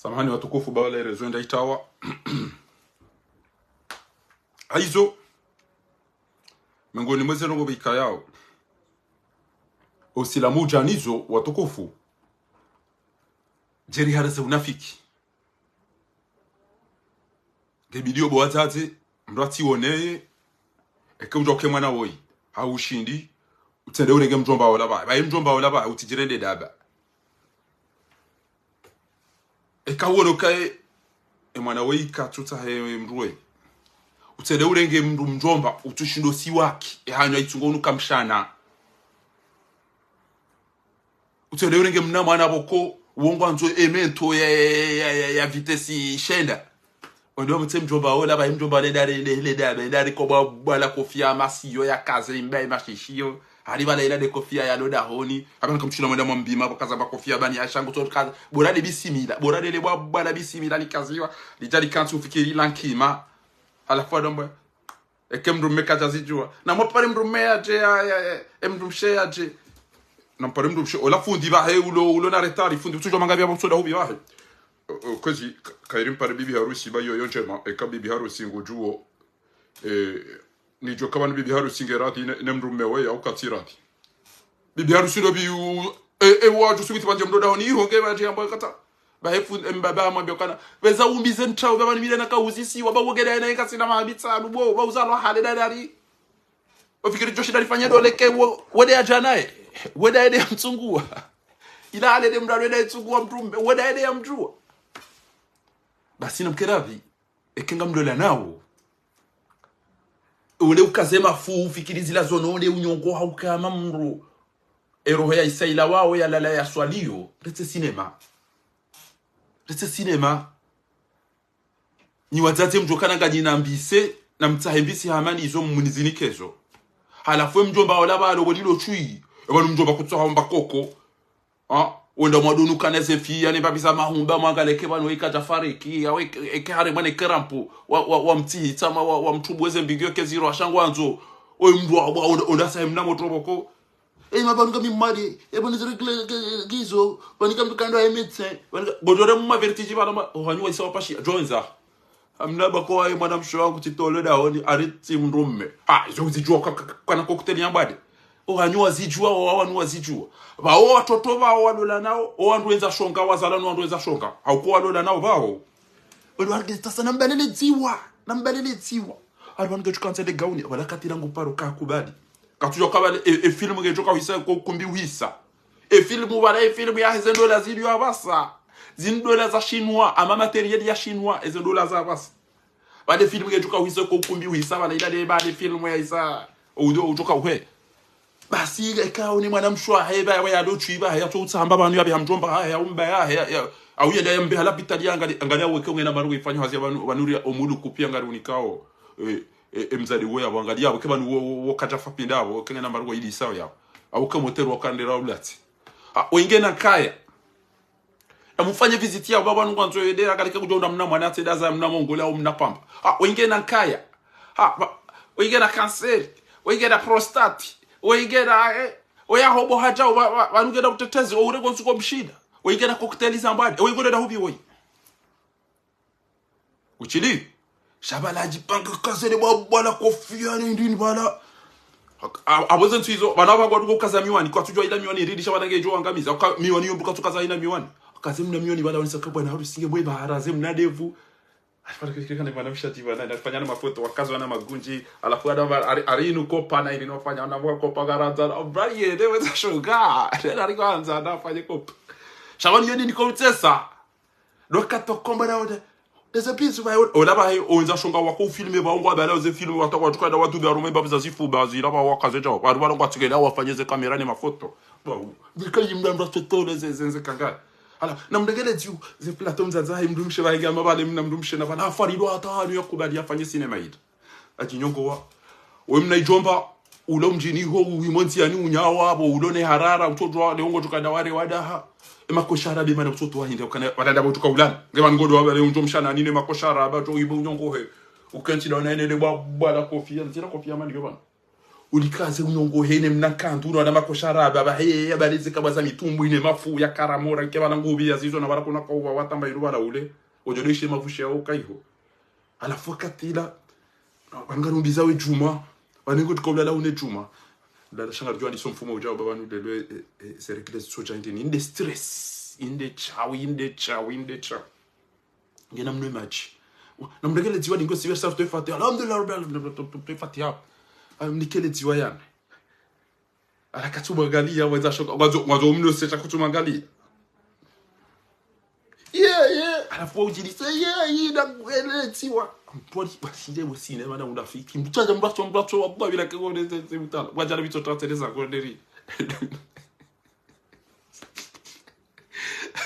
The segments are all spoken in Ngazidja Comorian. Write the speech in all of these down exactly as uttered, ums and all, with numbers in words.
Samahani watukufu, ba wala réseau nda itawa. Hayizo, mengoni mwa ze ndrongoo pvo ikayao, usilamu udja nizo watukufu, djeri hara ze unafiki. Nge video bo wadzadze, mndru atsi woneye, eke udjo ke mwana woyi, ha ushindi, utsende urenge mdjomba ola pva, pvaye mdjomba ola pva, utsidjirende daba. Eka uono kaye, e mwana woyi katsutsaha e mndru we. Utsende urenge mndru mdjomba, utsushindo siwaki, e hanyo ayitsungo unuka mshana. Utsende urenge mna mwana pvoko, wongo andzo emento ya, ya, ya, ya, ya vitesse shenda. Ondo mtse mdjomba ola, pvaye mdjomba le dare, le, le dare, le dare ko bwa, bwa la kofia masiyo ya kaze imba imashishiyo. Hari pvala ila de kofia ya loda honi. Apvanu kamtsina mwenda mwambima, pvo kaza ba kofia bani ya shangu, so kaza. Bora de bisimila, bora de le bwa, bwa la bisimila likaziwa. Lidja likantsi ufikiri la nkima. Halafu adombo. Eke mndru mme kadja zidjua. Na mwapare mndru mme yadje, ya, ya, ya, e mndru mshe yadje. Na mpare mndru mshe. Ola fundi pvahe, ulo, ulo na retard, fundi. Utsudjua manga pvia msoda hubi pvahe. O, o, kwezi, ka-, kayiri mpare bibi harusi, ba yoyo ndjema. Eka bibi harusi ngudjuo. E, nidjo ka pvanu bibi harusi nge radhi, ne, ne mndru mme we, au katsi radhi. Bibi harusi lo bi u, e, e, wadjo subiti pvandje mndru dahoni, iho nge pvandje yamba kata. Pvahe fundi, e mbaba amwambia kana. Pveza umbize ntrau, pvapvanu mile na kauzisiwa, pva wogeda yena eka sina maha mitsanu, bo, pva uzalwa hale dadari. Ofikiri djo shinda lifanye dole ke, wo, wede ya djanaye. Wede ya ede ya mtsungua. Ila hale de mndru wede ya mtsungua mndru mme, wede ya ede ya mdjua. Basi na mkeradhi. Eke ngamlola nawo. Ule ukaze mafu, ufikiri zila zono, ule unyongo hauka ma mndru. E roho ya isa ila wao ya lala ya swaliyo. Retse sinema. Retse sinema. Nyi wadzadze mdjo kana nganyi na mbise, na mtsahe mbise hamani izo mmunizinike zo. Halafu e mdjomba ola pvalo pvo lilo tswi. E pvanu mdjomba kutsaha omba koko. Ha? Wenda mwadunu kana ze fiya ne babiza mahumba mwangaleke pvanu eka dja fariki, ya we-, eke hare mwane kerampu, wa, wa, wa mtihi tsama, wa, wa mtubu weze mbingi yoke ziro, ashangu andzo. Oyi mndru wa, wa, onda, onda sa emna moto pvoko. E, ma pvanu kami mmari, e, pvanu zire kile, ke, ke, kizo, pvanu kami kando ya médecin, pvanu ka-, bodore mma vertige pvanu ma, ohanyu wa isa wa pashi, djo ndza. Amna bako waye mwana mshe wangu tsitole dahoni, ari tsi mndru mme. Ha, izo uzidjua ka-, ka-, ka-, kana cocktail ya mbwade. Ohanyu wazidjua, owanu wazidjua. Pvao watoto pvao walola nao, owandru wendza shonga, wazalwa no wandru wendza shonga. Hauko walola nao pvao. Wandru warigezi tasa na mbalele dziwa, na mbalele dziwa. Ari wanu ngecho kantsa de gauni, wala katila ngu paro kakubali. Katsudjua ka pvale, e, e film ngecho kahwisa ko ukumbi uhisa. E film pvala, e film ya heze ndola zilio apvasa. Zi ndola za Shinwa, ama matériel ya Shinwa, eze ndola za apvasa. Pvale film ngecho kahwisa ko ukumbi uhisa, pvala ila de pvale film ya isa. Udo, udo kauhe. Basi, eka uni mwana mshe wahe, pva, pva, yalo tswi pva, ya tso utsamba pvanu ya pvi ha mdjomba, ya, ya umba, ya, ya, ya. Au yenda ya mbe ha lapitali ya angali, angali aweke ungena maru ifanya hazi ya pvanu, pvanu ria omulu kupi angali unikao. E, e, e, mzali we ya, angali ya, weke pvanu wo, wo, wo kadja fa pinda, wo, kenge na maru wa ili sawa ya. Au ke moteru wa kandera ulatsi. Ha, wenge na kaya. Na mufanye visite ya pvapvanu ngwandzo yedera kalike kudjo unda mna mwana atse daza mna mongole au mna pamba. Ha, wenge na nkaya. Ha, ba, wenge na kanseri. Wenge na prostate. Wenge na, eh, oya hobo hadja, wa, wa, wa nunge na utetezi, o ure konsu ko mshinda. Wenge na cocktail za mbwade. Wenge na hubi woyi. Utsili. Sha pvala adjipanga kazele bwa, bwa la kofia ne ndini pvala. A-, a-, apvo ze ntsu izo, pvana pvangwa duko kaza miwani, kwatsudjua ila miwani iridi, sha pvala ngedjo wangamiza, uka, miwani yo mbuka tsukaza ina miwani. Akaze mna miwani pvala wanisa ka bwana harusi nge mwe bahara ze mna devu. Ashpara kile kile kane mwana mshe ati pvana, nafanya na mafoto, wakazi wana magundji, halafu ada pva, ari, ari inu kopa na ili nofanya, wana mwa kopa karadza, na, obra ye, ne weza shonga, ne ari kwanza, nafanye kopa. Sha pvani yo ni niko utsesa. Ndo katokomba na oda. Eze pisu pva, ola pva, ondza shonga wako ufilme pva, ongwa pvala oze filme, wata, watuka na watu pva, rume pva, za zifu pva, zila pva, wakaze djao. Pva, pva, ngwa tsikela, wafanye ze kamera ne mafoto. Pva, u, zika yimda mda foto, le ze, ze, ze kanga. Hala, na mdegele dju, ze plateau mzaza, hayi mdrumshe pva, higa mapvale, mna mdrumshe na pva, na afari ilo hata, anu ya kubali, afanye sinema ida. Adjinyongowa. We mna idjomba, ulo mdjini ho, uwimo ndziani unyawa, apvo ulo ne harara, utsodjua, le ongo tsuka daware wadaha. E makosha arabe mana utsoto wahinde, ukana, wadada pvo tsuka ulana. Nge pvanu ngodo wapvale undjo mshana, nine makosha araba, tso ibo unyongohe. Ukentsi daona ene le bwa, bwa la kofia, nzira kofia mani yo pvanu. Ulikaze unyongo hene mna kandu, no wana makosha raba, ba heye, ya baleze kaba za mitumbu ine mafu, ya karamora, ke bala ngubi ya zizo, na bala kuna kwa uwa watamba ilu bala ule. Ojo doishe mafu shia uka iho. Halafu wakati ila, wangarumbiza we djuma, wanengo tuka ulala une djuma. Lala shanga djua ni so mfumo ujao baba nulelwe, eh, eh, serekile soja inde ni, inde stress, inde chawi, inde chawi, inde chawi. Ngena mnwe madji. Na mndekele dziwa lingo siwe safu toifati. Alhamdulillah, rabbil alamin, toifati ya. Ah, mnikele dziwa yani. Ala katsu mwangalia, weza shoka. Wazo, wazo mno secha kutsu mwangalia. Yeah, yeah. Halafu wa ujilise, yeah, yeah, na ngwele dziwa. Mtwali, basile, wesine, mana unafiki. Mtwaja mbatso, mbatso, wa mbwa bila kego, ne, ne, ne, mtala. Wajala bitso, tateleza, konderi.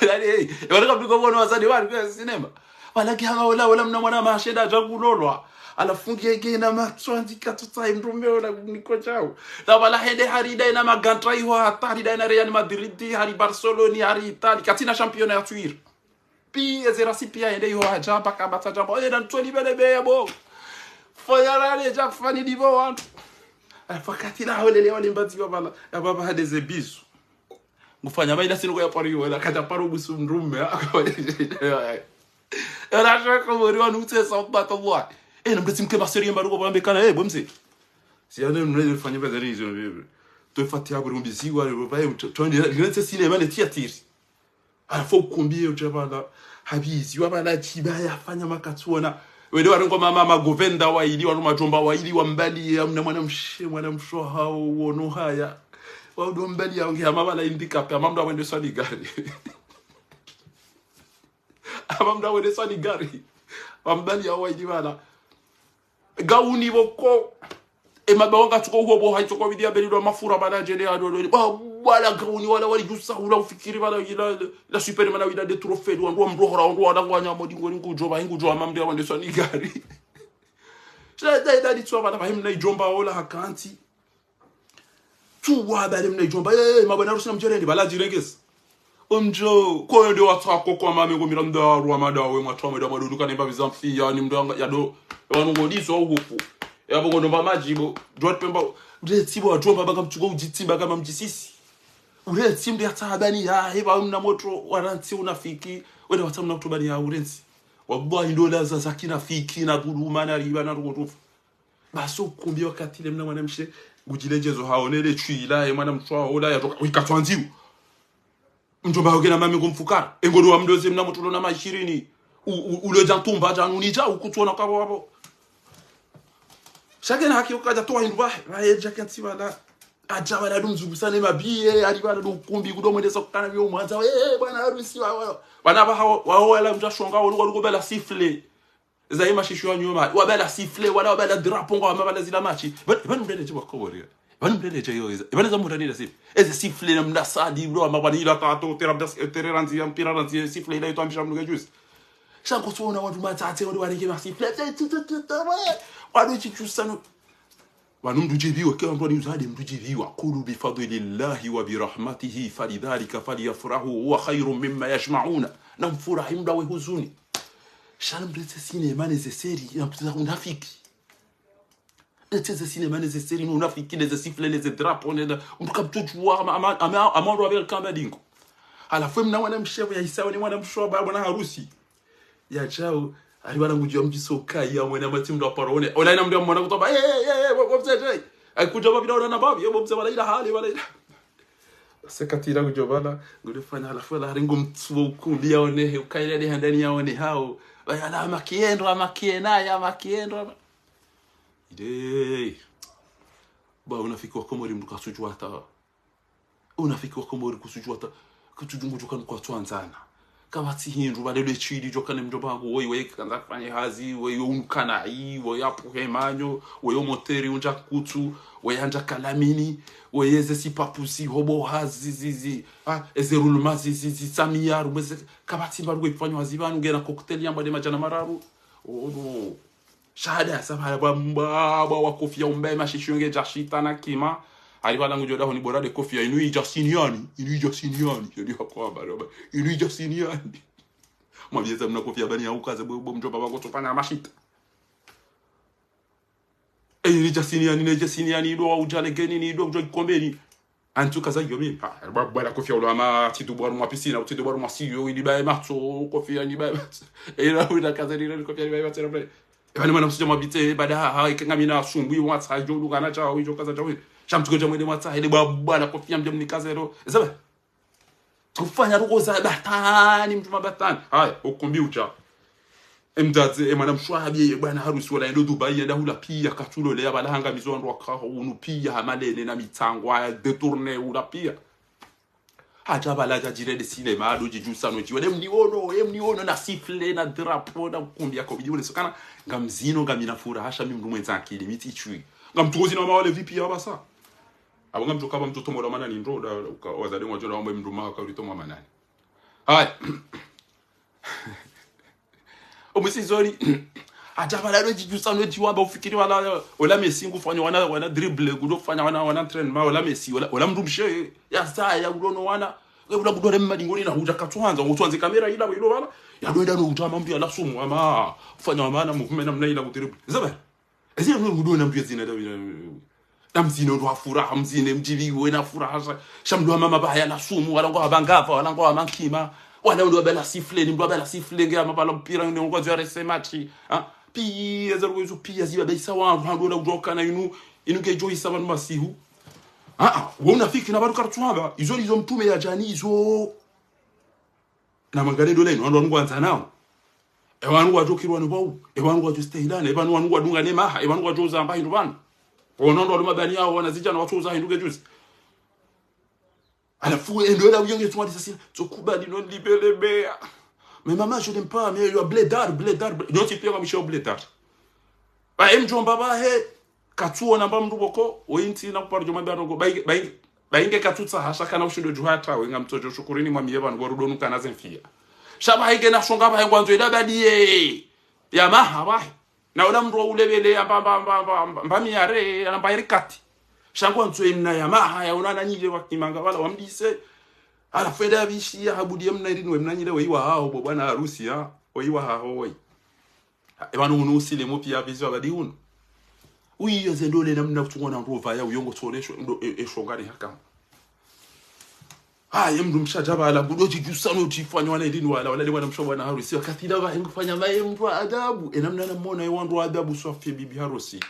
Yaani, hey, ewana kapiko mwana wasani wani kwa sinema. Walaki hama ola, ola mna mwana mashenda aja kulolwa. Halafu nge, nge na matswandzi katutsa mrume ola niko chao. Na wala hende hari daina maganta iho hatari daina Real Madrid, hari Barcelona, hari Italy. Katsina champion ya tuir. Pi ezera si pia hende iho haja, paka bata jamba. Oye, na ntweli bele be ya bo. Fanya rale, ja kufani dibo wantu. Halafu wakati la holele wale mbazi wa bala. Ya baba hade ze bizu. Ngufanya maila sinu kwa ya paru yo, ela kaja paru busu mrume, ha? Ela shaka mweri wanu utse sa ubata bwa. Eh, na mdetsi mke maseri yemba ruko bambe kana, eh, bwe mze. Si ane mnele fanya bada rizo, bebe. Toifati ya buri mbizi wa, bebe, bebe, to, to, ni, ni, ni, sine, mane, tia tiri. Halafu ukumbi yo jabala, habizi, wa bala, chiba ya fanya makatsuona. Wende warongo mama, magovenda waili, wanu majomba waili, wa mbali ya mna mwana mshe, mwana msho hao, wono haya. Wa udo mbali ya unge hama bala indikape, hama mdru awende swali gari. Hama mdru awende swali gari. Wa mbali ya waili bala. Gauni boko. E maba wanga tsuko huo bo haitso kwa bidia beli lwa mafura bala jele ya dolo. Ba, wala gauni wala wali jusa hula ufikiri bala ila, la super mana wila de trophée, wandru wa mrohora, wandru wala ngwanya modi ngoni ngujo, ba ngujo hama mdru awende swali gari. Shila dai dai tsuwa bala, ba himna ijomba ola hakanti. Tsuwa bala mna ijomba, eh, mabwana harusi na mjereni, bala jirengesi. Omjo, koyo nde watsako kwa mame ngo mira mdaru wa madawe, mwatwa madawe, madudu, kanemba bizamfi, yani mdanga, ya do, ya wanu ngo diso uhufu. Ya bongo nomba majibo, jwat pemba, ure tsibo wa jomba, baka mtsugo ujitsimba, kama mjisisi. Ure tsimbe ya tabani ya, heba mna moto, waranti unafiki, wende watsa mna kutubani ya urensi. Wallahi ndo la za, za kinafiki, na dhuluma, na riba, na rugotofu. Basi ukumbi wakati le mna mwana mshe, ngujile jezo haone le chwila, ye mwana mshe haola, ya toka, wika twanziu. Mjomba wake na mami ngomfukara. Engodo wa mdoze mna motolo na maishirini. U, u, ulo ja ntumba, ja nuni ja, ukutsona kabo wabo. Shake na haki ukaja toa hindru ba, ba ye jake nti bala. Aja bala du mzungusa ne mabiye, ali bala du ukumbi, kudo mwendesa kukana biyo mwanza, eh, eh, bwana harusi wa, wa. Bwana ba hawa, wa, wa, wala mja shonga, wa, wa, wa, bala sifflet. Za hima shishu ya nyuma, wabala sifflet, wala wabala drapeau, nga wama bala zila match. Bani, bani mdele je wakobori. Bani mdele je yo, bani za mdani la sifflet. Eze sifflet na mda sadi, bro, ama bani ila tato, tera mda, tera ranzi, ya mpira ranzi, sifflet ila ito ambisha mnuke juice. Shanko suona wandru matsatse, wandru wareke ma sifflet. Wandru chichusano. Wanu mdru jibiwa, ke wandru ni uzade mdru jibiwa. قل بفضل الله وبرحمته فبذلك فليفرحوا هو خير مما يجمعون. Na mfurahi mdru we huzuni. Shana mretse sinema ne ze série, na mteza unafiki. Mretse ze sinema ne ze série, no unafiki, ne ze sifflet, ne ze drapeau, ne, ne, mtu kamtujua, ama, ama, ama, ama, ndo wabel kamba dingo. Halafu mna mwana mshe ya isa, ne mwana mshe wa bwana harusi. Ya chao, ali bwana ngujua mjisoka, ya mwana mati mdru wa paro one. Ola ina mdru wa mwana kutoba, eh, eh, eh, eh, bo, bo, mzee, eh. Ai kuja babi na ona na babi, eh, bo, mzee, wala ila hali, wala ila. Sekatira kujo bala, ngule fanya halafu la haringo mtsuo ukumbi ya one, he, ukaile de handani ya one hao. Waya la makiendro, makiena, ya makiendro. Ide. Ba unafiki wa Komori mdru kasujua hata. Unafiki wa Komori kusujua hata. Kusuju ngujo kanu kwa twanzana. Kapvatsi hindru, balelwe chili, jo kane mdjo bangu, woyi, woyi, kanza fanye hazi, woyi, unukana yi, woyi, apuhe manyo, woyi, omoteri, unja kutsu, woyi, anja kalamini, woyi, eze sipapusi, hobo hazi, zizi, ah, eze ruluma, zizi, zi, samiyaru, mweze, kapvatsi mbaru, woyi, fanyo hazi, banu, ngena cocktail, yamba de majana mararu. Oh, no. Shahada ya saba, bwa, bwa, bwa, wa kofia umbe, mashishu nge, jashita na kima. Ali bala ngujo daho ni bora de kofia, inu ija siniani, inu ija siniani. Yodi hako wa baro, ba, inu ija siniani. Mwambie za mna kofia bani ya ukaze, bo, bo mdjo baba kutofanya mashita. Eyi ni djasini yani, ne djasini yani, ido wa udja legeni, ni ido udja ikombeni. Antu kaza yo mi, ha, bwa-, bwala kofia ulo ama, tsi tu bwa harumwa piscine, tsi tu bwa harumwa siyo, ili baye matso, kofia ni baye matso. Eyi la wina kaza ni, ni kofia ni baye matso, na mle. Ewa ni mwana msudja mwabitse, bada ha, ha, ike ngamina sumbwi, mwatsa, djo, lukana, dja, wi, djo, kaza, dja, wi. Sha mtsuko dja mwende mwatsa, ele bwa-, bwala kofia mdja mnikazero. Zaba. Ufanya ruko za batani, mndru mabatani. Haya, ukumbi udja. Emdzadze, emwana mshe wahabiye, ye bwana harusi wala yendo Dubai, yenda hula piya, katsulo leya, bala hangamizo wandru wakaho, unu piya, hamalene na mitsango, haya, détourné, hula piya. Hadja bala hadja djirende cinéma, ado djidjusa no djiwa, de mniono, e mniono, na sifflet, na drapeau, na ukumbi ya kobidi, wole sokana, ngamzino, ngamina furaha, sha mi mndru mwendza akili, mi tsi tswi. Ngamtsuko zina mawale vipi ya basa. Abo ngamtsoka ba mtsotomola mana ni ndo, da, uka, wazade mwadjo da wamba mndru maka ulitomo manani. Haya. Omusi zoli. Hadja bala no djidjusa no djiwa ba ufikiri wala, ola Messi ngufanya wana, wana dribble, kudo fanya wana, wana entraînement, ola Messi, ola, ola mndru mshe, ya zaya, udono wana. Nge bula kudore mmadingoni na hudja katsuhandza, utsuhandze kamera ila, ilo wala. Ya doenda no udja mambi ala sumu, ama, ufanya wamana, mvume na mna ila kudribble. Zaba. Ezi ya mwe mdru na mdru ya zina da wina. Na mzine ndo wa furaha, mzine mdjiliwe na furaha, sha, sha mndru wa mama bahaya na sumu, wala ngwa wa bangava, wala ngwa wa mankima, wala mndru wa bela sifflet, ni mndru wa bela sifflet, nge ya mabala mpira, nge ngwa zwa rese match, ha? Piya, eza ruko izo piya, ziba baisa wandru, ha, ndo na udjoka na inu, inu ke djo isa wanu masihu. Ha, ha, we unafiki na badu kartsuhamba, izo, izo mtrume ya djani, izo. Na mangane dola inu, wandru wanu ngwandza nao. E wanu ngwadjo kirwa ni bau, e wanu ngwadjo stehilana, e wanu, wanu ngwadungane maha, e wanu ngwadjo uzamba hindru wanu. Ono ndo waluma bani yao, wana zidjana watso uza hindru ke juzi. Halafu, endo ela uyenge tsumwa disasina, tsokubali no libele beya. Mais maman, je n'aime pas, mais you are blédard, blédard, blé-, nyontsi piya ngamsho blédard. Ba, e mdjomba bahe, katsuona mba mndru boko, woyi ntsi na kuparo djoma bia rogo, bainge, bainge, bainge katsutsaha sha kana ushindo djuha hata, wenga mtsodjo shukurini mwamiye pvanu, warudo nukana zemfiya. Sha bainge na shonga bahe ngwandzo ida badiye. Ya maha bahe. Na ola mndru wa ulebele ya mba, mba, mba miyare, ya mba irikati. Sha ngwandzo emna ya maha, ya ona na nyile wa kimanga, wala wamdise. Halafu eda bishi ya habudi emna irinu, emna nyile, weyi wa haho, bo bwana harusi, ha? Weyi wa haho, weyi. E pvanu unu usile mu piya bizi wa badi unu. Uyiyo ze ndole namna kutsungwa na ndrova ya uyongo tsolesho, ndo, e, e shongani haka. Haya, mndru mshe hadja pvala, kudo djidjusa no djifanya wana idini wala, wala de wana mshe bwana harusi, wakati la bahe ngufanya maye mndru wa adabu, e namna namona e wandru wa adabu swafi bibi harusi,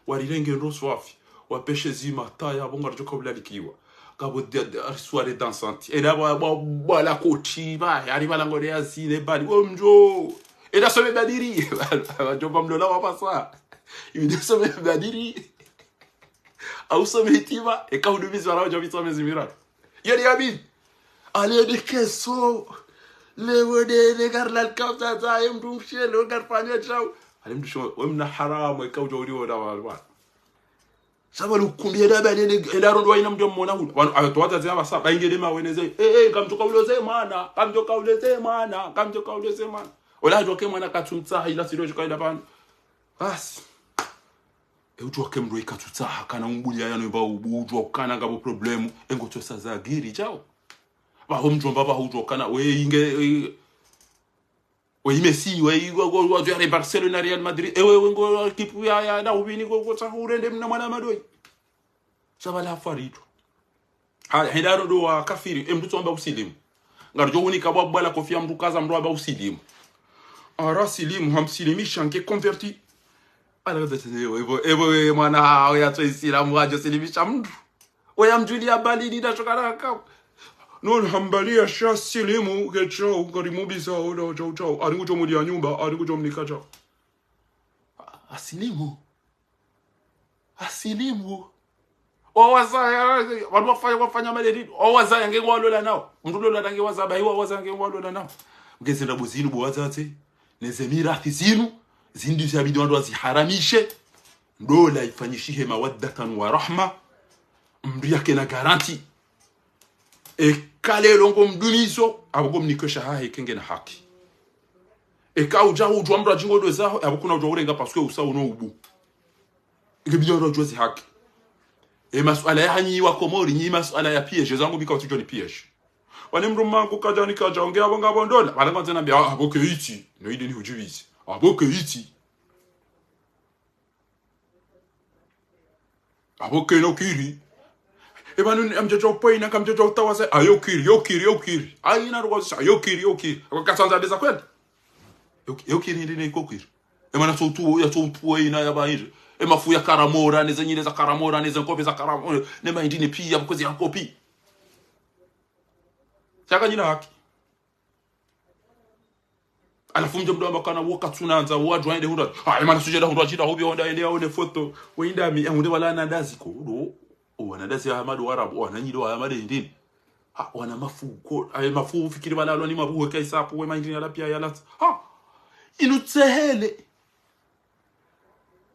warirenge ndo swafi, wapeshe zima, taya, bonga ridjoka ulalikiwa. Kabo de, de, soirée dansante. Ela bwa, bwa, bwa la koti, ba, yari bala ngole ya zine, bali, wo mdjo. Ela some badiri. Wadjomba mlola wa pasa. Iwide some badiri. Au some hitima, eka hudumizi wala wadjo bitsa mezi miratu. Yeri yabi. Allez de keso. Le wode, le garlal kapsa, za, em tumshe, le garfanya chau. Ale mdru sho, we mna haramu, eka udjo uli wona wa, wa. Saba lukumbi eda bale ne, eda rondo wa ina mdru mona hula. Wanu, ayo towa zazi ya basa, bainge de maweneze. Eh, eh, kamdjoka uloze mwana, kamdjoka uloze mwana, kamdjoka uloze mwana. Ola hadjoke mwana katsumtsaha ila siro djoka ila pvanu. Basi. E udjoke mndru ikatsutsaha, kana umbulia yano mba ubu, udjo kana ngabo problemu, engo tsosa za giri, chao. Baho mdjomba, baho udjo kana, we inge, e, we Messi, we, we, we, we, we, Barcelona, Real Madrid, e, we, we, ngo, ekipu ya, ya, na ubini, ngo, ngo, tsaha urende mna mwana madoi. Saba la faridwa. Ha, henda rodo wa kafiri, e mndru tso amba usilimu. Ngaridjo unika bwa bwala kofia mndru kaza mndru amba usilimu. Ara silimu, hamsilimisha, nge converti. Ala kaza tene, evo, evo, e, mwana, ha, we, atso isilamu, wadjo silimisha mndru. Oya mdjuli ya bali ni na shokana haka. Non, hambali ya sha silimu, ke chao, karimubiza, oda, chao, chao. Ari ngudjo muli ya nyumba, ari ngudjo mnika chao. Asilimu. Asilimu. Owazaya, wanu wafanya, wafanya maleli. Owazaya nge walola nao. Mndru lola nange wazaba, iwa wazaya nge walola nao. Ngeze ndrabo zinu, bo wazatse. Neze mirathi zinu. Zindru zabidi wandru waziharamishe. Ndola ifanyishihe mawaddatan wa rahma. Mndru yake na garanti. Eka lelo ngo mdumizo, abo ngo mnikesha hahe kenge na haki. Eka udja udjwa mndru adjingo ndo zaho, abo kuna udjwa urenga parce que usa uno ubu. Nge bidjo ndo udjwa zi haki. E masuala ya hanyi wa Komori, nyi masuala ya piège, zangu bika utsidjo ni piège. Wani mndru mangu kadja ni kadja, onge abo ngabo ndola, wala ngwandzo nambia, ah, abo ke iti, no ide ni hudjibizi. Abo ke iti. Apvo kena ukiri. Epvanu ni amdjadja upvwa ina, kamdjadja utawaza. Ayo ukiri, yo ukiri, yo ukiri. Ayi na ruwa zisa, yo ukiri, yo ukiri. Akwa katsandza ndeza kweli. Yo uki-, yo ukiri ndi ne iko ukiri. Emana so utu, ya so utu ina ya bahiri. Emafu ya karamora, neze nyile za karamora, neze nkopi za karamora. Nema indi ni piya, pvokozi ya nkopi. Shaka nyina haki. Halafu mdje mdru amba kana wo katsunandza, wo adjwa ende hundra. Ah, emana sujeda hundra djira hupvi onda ende yaone foto. Wo indami, eh, hunde wala nandazi ko. Do. O, wanandazi ya Ahmadu Warabu, o, wananyile wa Ahmadu indini. Ha, wana mafu ko, aye mafu fikiri wala aloni mabuhe ka isapu, we maindini yala piya yala. Ha, inu tsehele.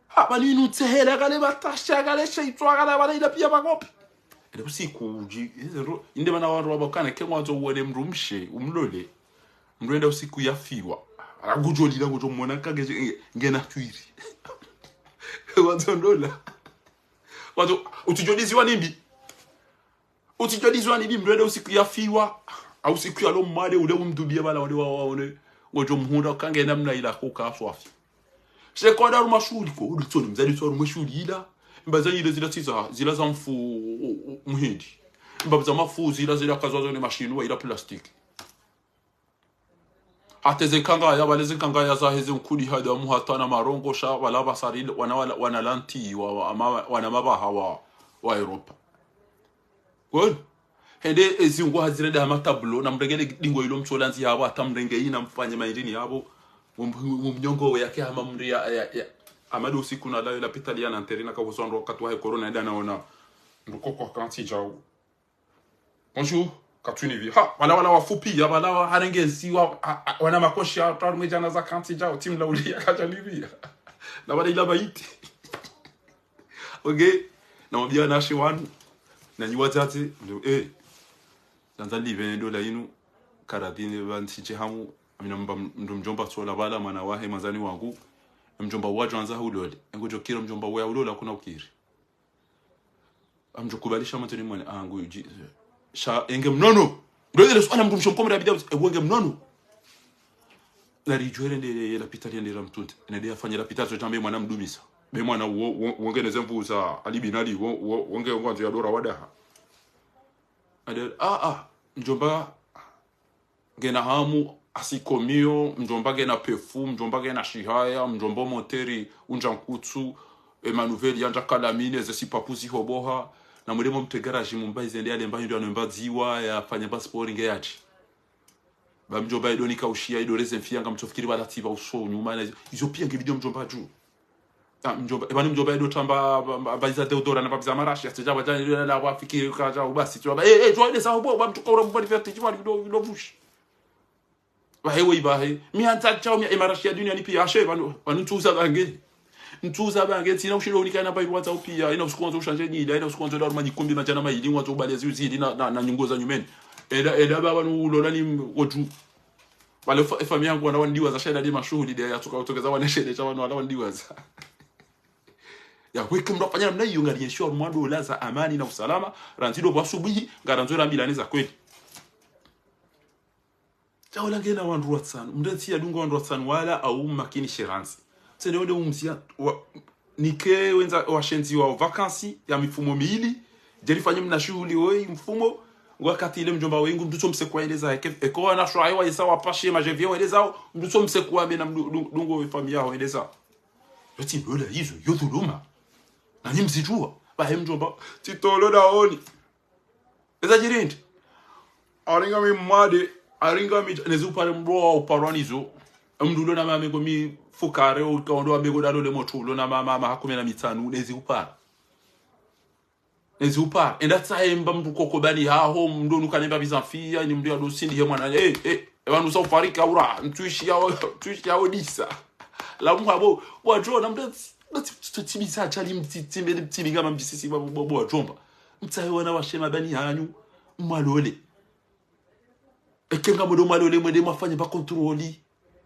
Ha, bani inu tsehele, akale batasha, akale shaitwa, akale bana ila piya makopi. Ele usiku uji, eze ro-, inde bana wandru wabakana, ke ngwandzo uwone mdrumshe, umlole. Mdru enda usiku yafiwa. Akudjo lila, ngudjo mwona kage, nge-, ngena twiri. Ngwandzo ndola. Ngwandzo, utsidjo diziwa nimbi. Utsidjo diziwa nimbi, mdru enda usiku yafiwa. Au usiku yalo mwade, ule umdubie bala, ule wa, waone. Ngodjo mhundra, kange namna ila kuka swafi. Sheko anda harumwa shuhuli ko, udu tsoni, mdzadze tsoni harumwa shuhuli ila. Mba za nyile zila tsiza, zila za mfu, u-, u-, muhindi. Mba za mafu zila, zila kazwa zone mashinu, wa ila plastiki. Hata ze nkangaya, wale ze nkangaya za heze nkudi hadamu hata na marongo sha, wala basari, wana, wana, wana lanti, wa, wa, ama, wana mabaha wa, wa Europa. Kweli? Hende ezi nguo hazirende hama tableau, na mrenge le dingo ilo mtsola nzi yapvo, hata mrenge ina mfanye maindini yapvo, mum-, mum-, mnyongo we yake hama mri ya, ya, ya. Amadu usiku na layo lapitali ya nanterina kakuzo ndo wakati wahe corona enda naona. Nduko kwa kanti djao. Bonjour, katuni vi. Ha, wala wala wafupi, ya wala wa harenge nsi wa, ha, ha, wana makoshi ya, twa rumwe djana za kanti djao, timu la uli ya kaja livi. Na wala ila baiti. Okay. Na mwambia wanashe wanu. Na nyi wadzadze, ndo, eh. Zanza live ndo la inu. Karadhini ba ntsi dje hamu. Amina mba mdru mdjomba tsola bala, mwana wahe, mazani wangu. Mdjomba wadjo andza hulole. Engo djo kira mdjomba wa hulole, hakuna ukiri. Amdjo kubalisha matoni mwana, ah, ngu uji. Sha enge mnono. Ndo ile suala mdru msho mkomori abida, e, wenge mnono. Na ridjwere nde lapitali ya nde ra mtunte. Na nde afanye lapitali so tambe mwana mdumisa. Be mwana wo, wo, wonge neze mvu za Ali bin Ali, wo, wo, wonge ngwandzo ya dora wadaha. Ade, ah, ah, mdjomba ngena hamu, asikomio, mdjomba ngena pefu, mdjomba ngena shihaya, mdjomba moteri, undja nkutsu, e manuveli yandja kalamine, ze sipapu zihoboha, na mdemo mtegaraji mumba izende yale mba hindru yanomba dziwa, yafanye mba spori nge yadji. Ba mdjomba ido nika ushia, ido reze mfia, nga mtsofikiri wala tiba uso, nyuma, na izo, izo pia nge video mdjomba dju. Ah, mdjomba, ebani mdjomba ido tamba, ba, ba, ba iza Theodora na ba biza marashi, ya tseja ba jani, la, la, wafikiri, kaja, ubasi, tseja, ba, eh, eh, tseja, ile sa, bo, ba mtuka ura, ba, ido, ido vushi. Ba, he, we, ba, he. Mi hantsa tshao, mi, e marashi ya dunia ni pia, ashe, banu, banu ntsuza bange. Ntsuza bange, tsina ushindo unika ina ba iruwa tsa upia, ina usiku wandzo ushanje nyida, ina usiku wandzo da rumani kumbi majana maili, wandzo ubale ziuzili na, na, na nyungo za nyumeni. Eda, eda, ba, banu, ulola ni, wodju. Wale fa-, e famiyi yangu wana wandiwaza, sha ina di mashuhuli de ya tsoka, utsokeza wana shele sha wana, wana wandiwaza. Ya, weke mdru afanya namna iyo, ngari yeshiwa mwa dola za amani na usalama, randzi do bwa asubuhi, ngarandzo rambilane za kweli. Sha wala ngena wandru watsanu, mdru ntsi ya dunga wandru watsanu wala au makini she randzi. Tsende wende umzia, wa, nike wendza washenzi wa vacances ya mifumo mili, djeri fanye mna shuhuli woyi mfumo, wakati ile mdjomba wengu, mdru tso msekuwa eleza, eke, eko wana shwaye wa isa wapashe majevier wa eleza, mdru tso msekuwa mena mdu-, du-, dungo we famiyi yaho eleza. Yotsi ndola izo, yo dhuluma. Na nyi mzidjuwa, ba he mdjomba, tsi tolo daoni. Eza djirindi. Aringa mi mwade, aringa mi, nezi upare mdru wa uparwa nizo. Mdru ulo na mame ko mi fukare, uka ondo wa bego dalo le motru, ulo na mama, maha kume na mitsanu, nezi upara. Nezi upara. Enda tsahe mba mdru koko bani haho, mdru nuka nemba biza mfia, ni mdru ya dosindi he mwana, eh, eh, e wanu sa ufarika ura, ntsuishi yao, ntsuishi yao disa. La mwa bo, bo adjo, na mdru tsi, tsi, tsi, tsi, bisa, tshali mtsi, tsi, mbele mtsi, ngama mbisisi, bo, bo, bo adjomba. Mtsahe wana washe mabani hanyu, mwalole. Eke nga mwendo mwalole mwende mwafanye ba contrôle.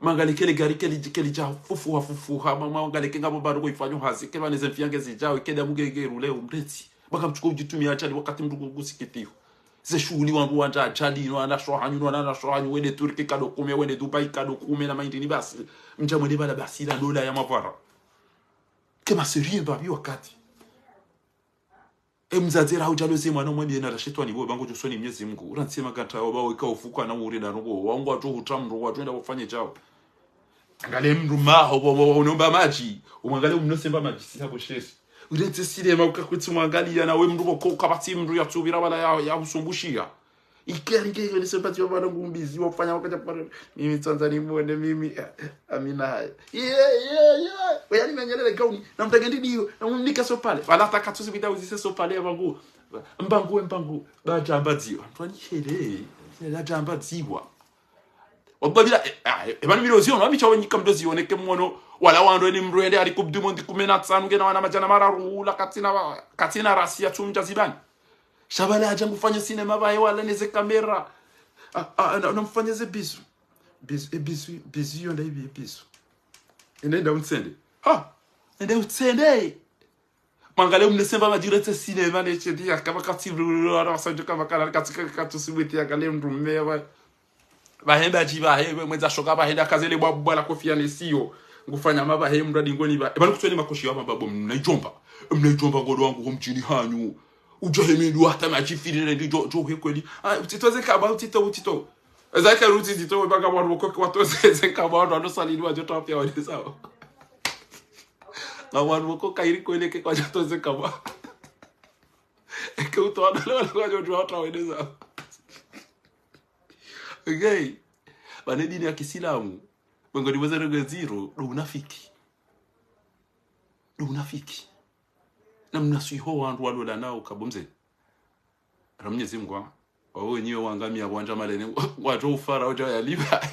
Mwangalie kele gari keli, keli dja fufuha, fufuha. Ma, mwangalie ke ngapvo bado ko ifanyo hazi. Ke ba neze mfia nge zidjao, ke damu nge, nge rule umreti. Baka mtsuko udjitumia adjali wakati mdru ku, kusikitiho. Ze shuhuli wandru wandja adjali, no wana shwahanyu, no wana shwahanyu, wende Turki kado kume, wende Dubai kado kume, na maindini basi. Mdja mwende bala basi la dola ya mavara. Ke ma sérieux mbabi wakati. E mdzadze raha udjalo ze mwana umwambiye na la shetwani bo, ba ngodjo usoni Mnyezi Mngu. Urantsi makata wo ba weka ufuka na uri na robo. Wangu wadjo hutra mndru wadjo enda wafanye djao. Angalie mndru maho, bo, bo, bo, unomba madji. Umwangalie umnose mba madji, si habo shesi. Uretse sinema ukakutsi mwangaliya na we mndru bo ko kapvatsi mndru ya tsubira wala ya, ya usumbushiya. Ikeri nge yo nise pati yo bana ngumbizi, wafanya wakati pale. Mimi tsandza ni mwone, mimi, ah, amina haya. Ye, ye, ye. Weya ni menyelele gauni, na mtage ndiyo, na mnike sopale. Wala takatsu si bida uzise sopale ya bangu. Mbangu, we mbangu. Ba djamba dziwa. Mtwani hele. Ba djamba dziwa. Wababila, eh, ah, eh, ebanu milo ziyo, no, amicha wenyika mdo ziyo, neke mwono, wala wando eni mndru ende, ali Coupe du Monde kume na tsanu, ngena wana madjana mararu, ula katsina, katsina rasi ya tsumdja zibani. Sha bala hadja ngufanya sinema baye wala neze kamera. Ah, ah, na, na mfanye ze bizu. Bizu, e bizu, bizu yo nda ibi, e bizu. Ende nda utsende. Ha! Ende utsende. Mwangalie umnese mba madji uretse sinema ne chedi ya kama katsi ruru, wana wasanjo kama kana katsi katsi sibuti ya kale mndru mme wa. Bahemba dji bahe, mwendza shoka bahenda kazele bwa bwa la kofiya ne siyo. Ngufanya mabahe mndru adingoni ba. Ebanu kutswene makoshi ya mababo mnaidjomba. Mnaidjomba ngodo wangu ho mdjini hanyu. Udjo hemi ndo hata madji firi ne ndidjo, djo he kweli. Ah, utsitoze kaba, utsito, utsito. Eza ka rutsi zito, we banga wanu woko ke watoze ze kaba, wanu wano salini wadjo tapiya wale sawa. Na wanu woko kairi kwele ke kwadja toze kaba. Eke uto wana wale wale kwadjo djuwa wata wene sawa. Okay. Bane dini ya kisilamu. Mwengo ni mweze rege ziro, ndo unafiki. Ndo unafiki. Na mnaswiho wandru walola nao kabomze. Ra Mnyezi Mngu, wawo wenyewe wangamiya wandja malene, wadjo ufara, udja yaliba.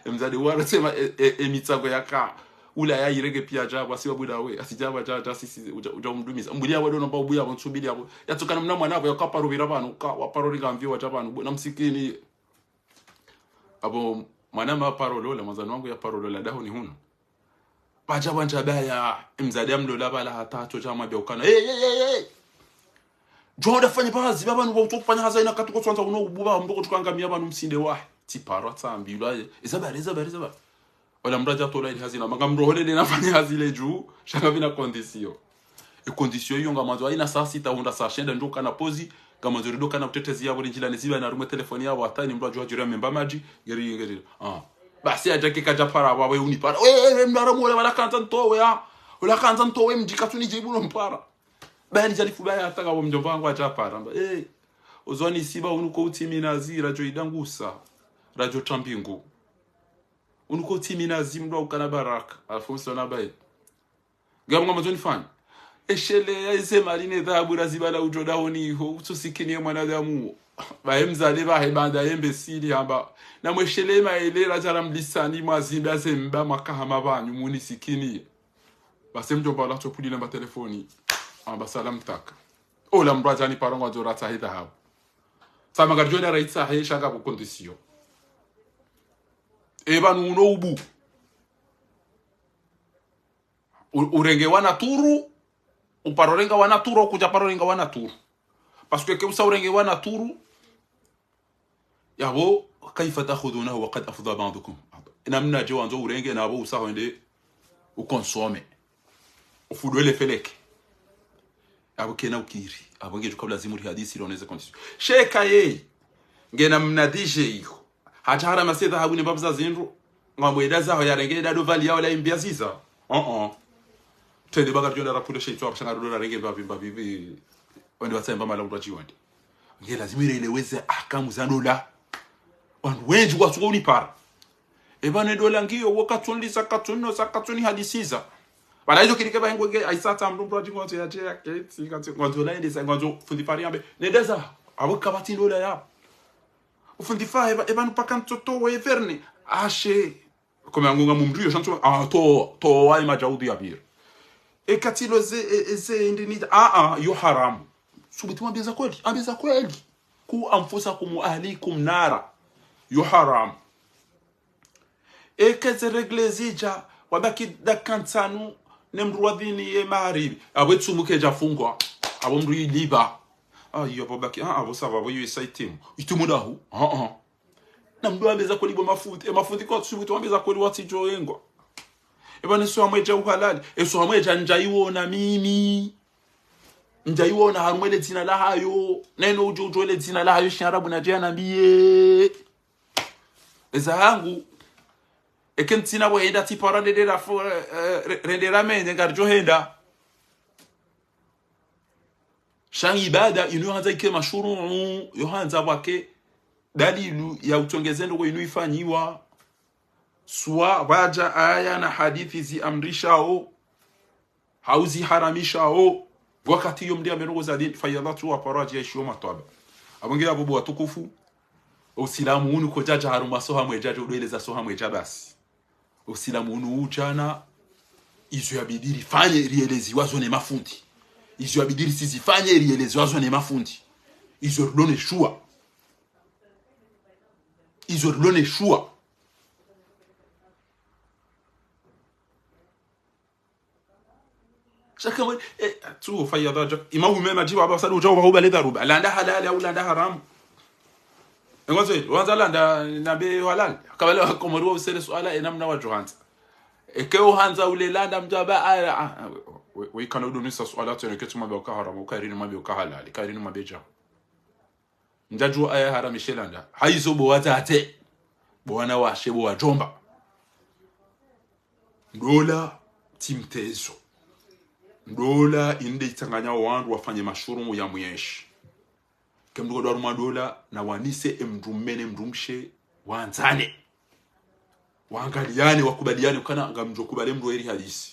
Emdzade walo tsema, e, e, e mitsango yaka. Ula ya irege piya djabwa, siwa buda we, asi djabwa dja, dja, si, si, udja, udja umdumiza. Mbuliya wado nomba ubuya, mtsubiliya bo. Yatsukana mna mwana abo, yaka paro bira banu, ka, waparo ringa mvi wadja banu, bo, na msikini. Abo, mwana ma paro lola, mwandzani wangu ya paro lola, daho ni hunu. Badja bwandja baya, emdzade amlola bala hata hatso dja mwambia ukana. Hey, hey, hey, hey! Djuwa uda fanya hazi, baba nubo utso kufanya hazi, ina katuko tswandza uno ububa, mdoko tukangamiya banu msinde wa. Tsi paro tsambilwa, ye. Eza bari, eza bari, eza bari. Ola mndru adja tola ili hazi na, manga mndru hole nde nafanya hazi le dju, sha ngapvina condition. E condition iyo ngamandzo, haina saa sita hundra saa shenda, ndjo kana pozi, ngamandzo rido kana utetezi yapvo, rinjila ne ziba na rumwe telefoni yapvo, hata ni mndru adjo hadjiri ya memba madji, ngeri, ngeri. Ah. Basi adja ke kadja para, wawe unipara. We, we, we, mndru aramu, wala, wala kandza ntowe, ya. Wala kandza ntowe, mdji katsu ni djibu no mpara. Baya ni djalifu baya hata ngapvo mdjomba wangu adja para. Mba, eh. Ozwani siba unu ko utsi minazi, radjo idangusa. Radjo tambingu. Unu ko utsi minazi, mndru ukana baraka. Alfonso na baye. Ngapvo ngamandzo nifanye. Eshele ya eze mali ne dhahabu razibala udjo daho niho, utso sikini ye mwanadamu. Bahe mdzale bahe banda yembe sili hamba. Na mweshele maele radja ramlisani mwazimba ze mba mwaka hama banyu munisikini. Basi mdjomba ola tso pulila mba telefoni. Amba salam taka. Ola mndru adja ni paro ngwandzo ratsahe dhahabu. Sama ngaridjo na raitsahe sha ngapvo condition. Eba nuno ubu. U-, urenge wana turu, uparo renga wana turu, kudja paro renga wana turu. Parce que ke usa urenge wana turu, yapvo, كيف تأخذونه وقد أفضى بعضكم. Namna dje wandzo urenge, napvo usa hwende uconsommer. Ufudwe le feleke. Yapvo kena ukiri. Yapvo ngedjo kabla zimuri hadisi, lo neze condition. Sheka ye, ngena mna D J iyo. Hata hara mase dhahabu ne mbapvi za zindru. Ngamweda zaho yarenge dado vali yao la imbia ziza. Uh-uh. Twende baka ridjo nda rapule shetwa, pashanga rudo rarenge mbapvi, mbapvi, mbapvi. Wende watsahe mba mala mndru adjiwande. Nge lazima ireleweze ahkamu za ndola. Wandru wendji watsuko unipara. Eba ne ndola ngiyo, wo katsunlisa, katsunnosa, katsunihadisiza. Bala izo kirike ba hengo nge, aisa ta mndru mndru adji ngwandzo yadje ya ketsi, katsi, ngwandzo la endesa, ngwandzo fundi fari yambe. Nendeza, apvo kapvatsi ndola ya. Ufundi fa, eba, eba nupaka ntoto we verne. Ashe. Kome yangu nga mumdru yo, shantu, ah, to, to, wa ima djaudu ya pvira. E katilo ze, e, e ze ndi ni, ah, ah, yo haramu. Subuti wambe za kweli, ambe za kweli. قوا أنفسكم وأهليكم نارا. Yo haramu. Eke ze règles zidja, wabaki daka ntsanu, ne mndru wadhini ye magharibi. Apvo etsumu kedja fungwa. Apvo mndru iliba. Ah, iyo apvo baki, ah, apvo ça va, apvo iyo isa itimu. Itimu dahu. Ah, ah. Na mndru ambe za kweli bo mafundi. E mafundi kwa tsubuti wambe za kweli watsidjo engwa. Eba ne swamu edja uhalali. E swamu edja ndja iwona mimi. Ndjaiwona harumwa le dzina lahayo, na inu udjo udjo le dzina lahayo shiarabu nadje yanambiye. Eza hangu, eke ntsina pvo henda tsipara rendera fo, eh, re-, rendera menye ngaridjo henda. Sha ibada inu yohandza ike mashuru'u, yohandza pvwake dalilu ya utsongeze ndrongoo inu ifanyiwa. Swa pvwadja aya na hadithi ziamrishao, hau ziharamishao, wakati yo mndru yambe ndrongoo za dini, fayadhatu wa paraji ya ishiyo matwaba. Apvo nge apvo bo watukufu, usilamu unu kodjadja harumwa soha mwedja djo udoeleza soha mwedja basi. Usilamu unu udjana, izo yabidi rifanye rieleziwa zo ne mafundi. Izo yabidi risizifanye rieleziwa zo ne mafundi. Izo rilo ne shuwa. Izo rilo ne shuwa. Shaka mwe, eh, tu fayadha dja. Ima hume madjibu aba sadu dja uba hubale dharuba. Landa halali au landa haramu. Engwandzo, wandza landa nambe halali. Kabale wa Komori wa usele suala ena mna wa djohandza. Eke uhandza ule landa mdjaba, ah, ah, ah, we, we, we kana udunisa suala tsene ke tu mambe uka haramu, uka irini mambe uka halali, uka irini mambe dja. Ndjadjuwa aya haramishe landa. Haizo bo watate. Bo wanawashe, bo wadjomba. Ndola tsi mtezo. Ndola inde itsanganya wandru wafanye mashurumu ya mwenshi. Ke mndru kodwa harumwa ndola na wanise emndru mme ne mndru mshe wandzane. Waangaliyane, wakubaliane, ukana ngamdjo kubali mndru eri halisi.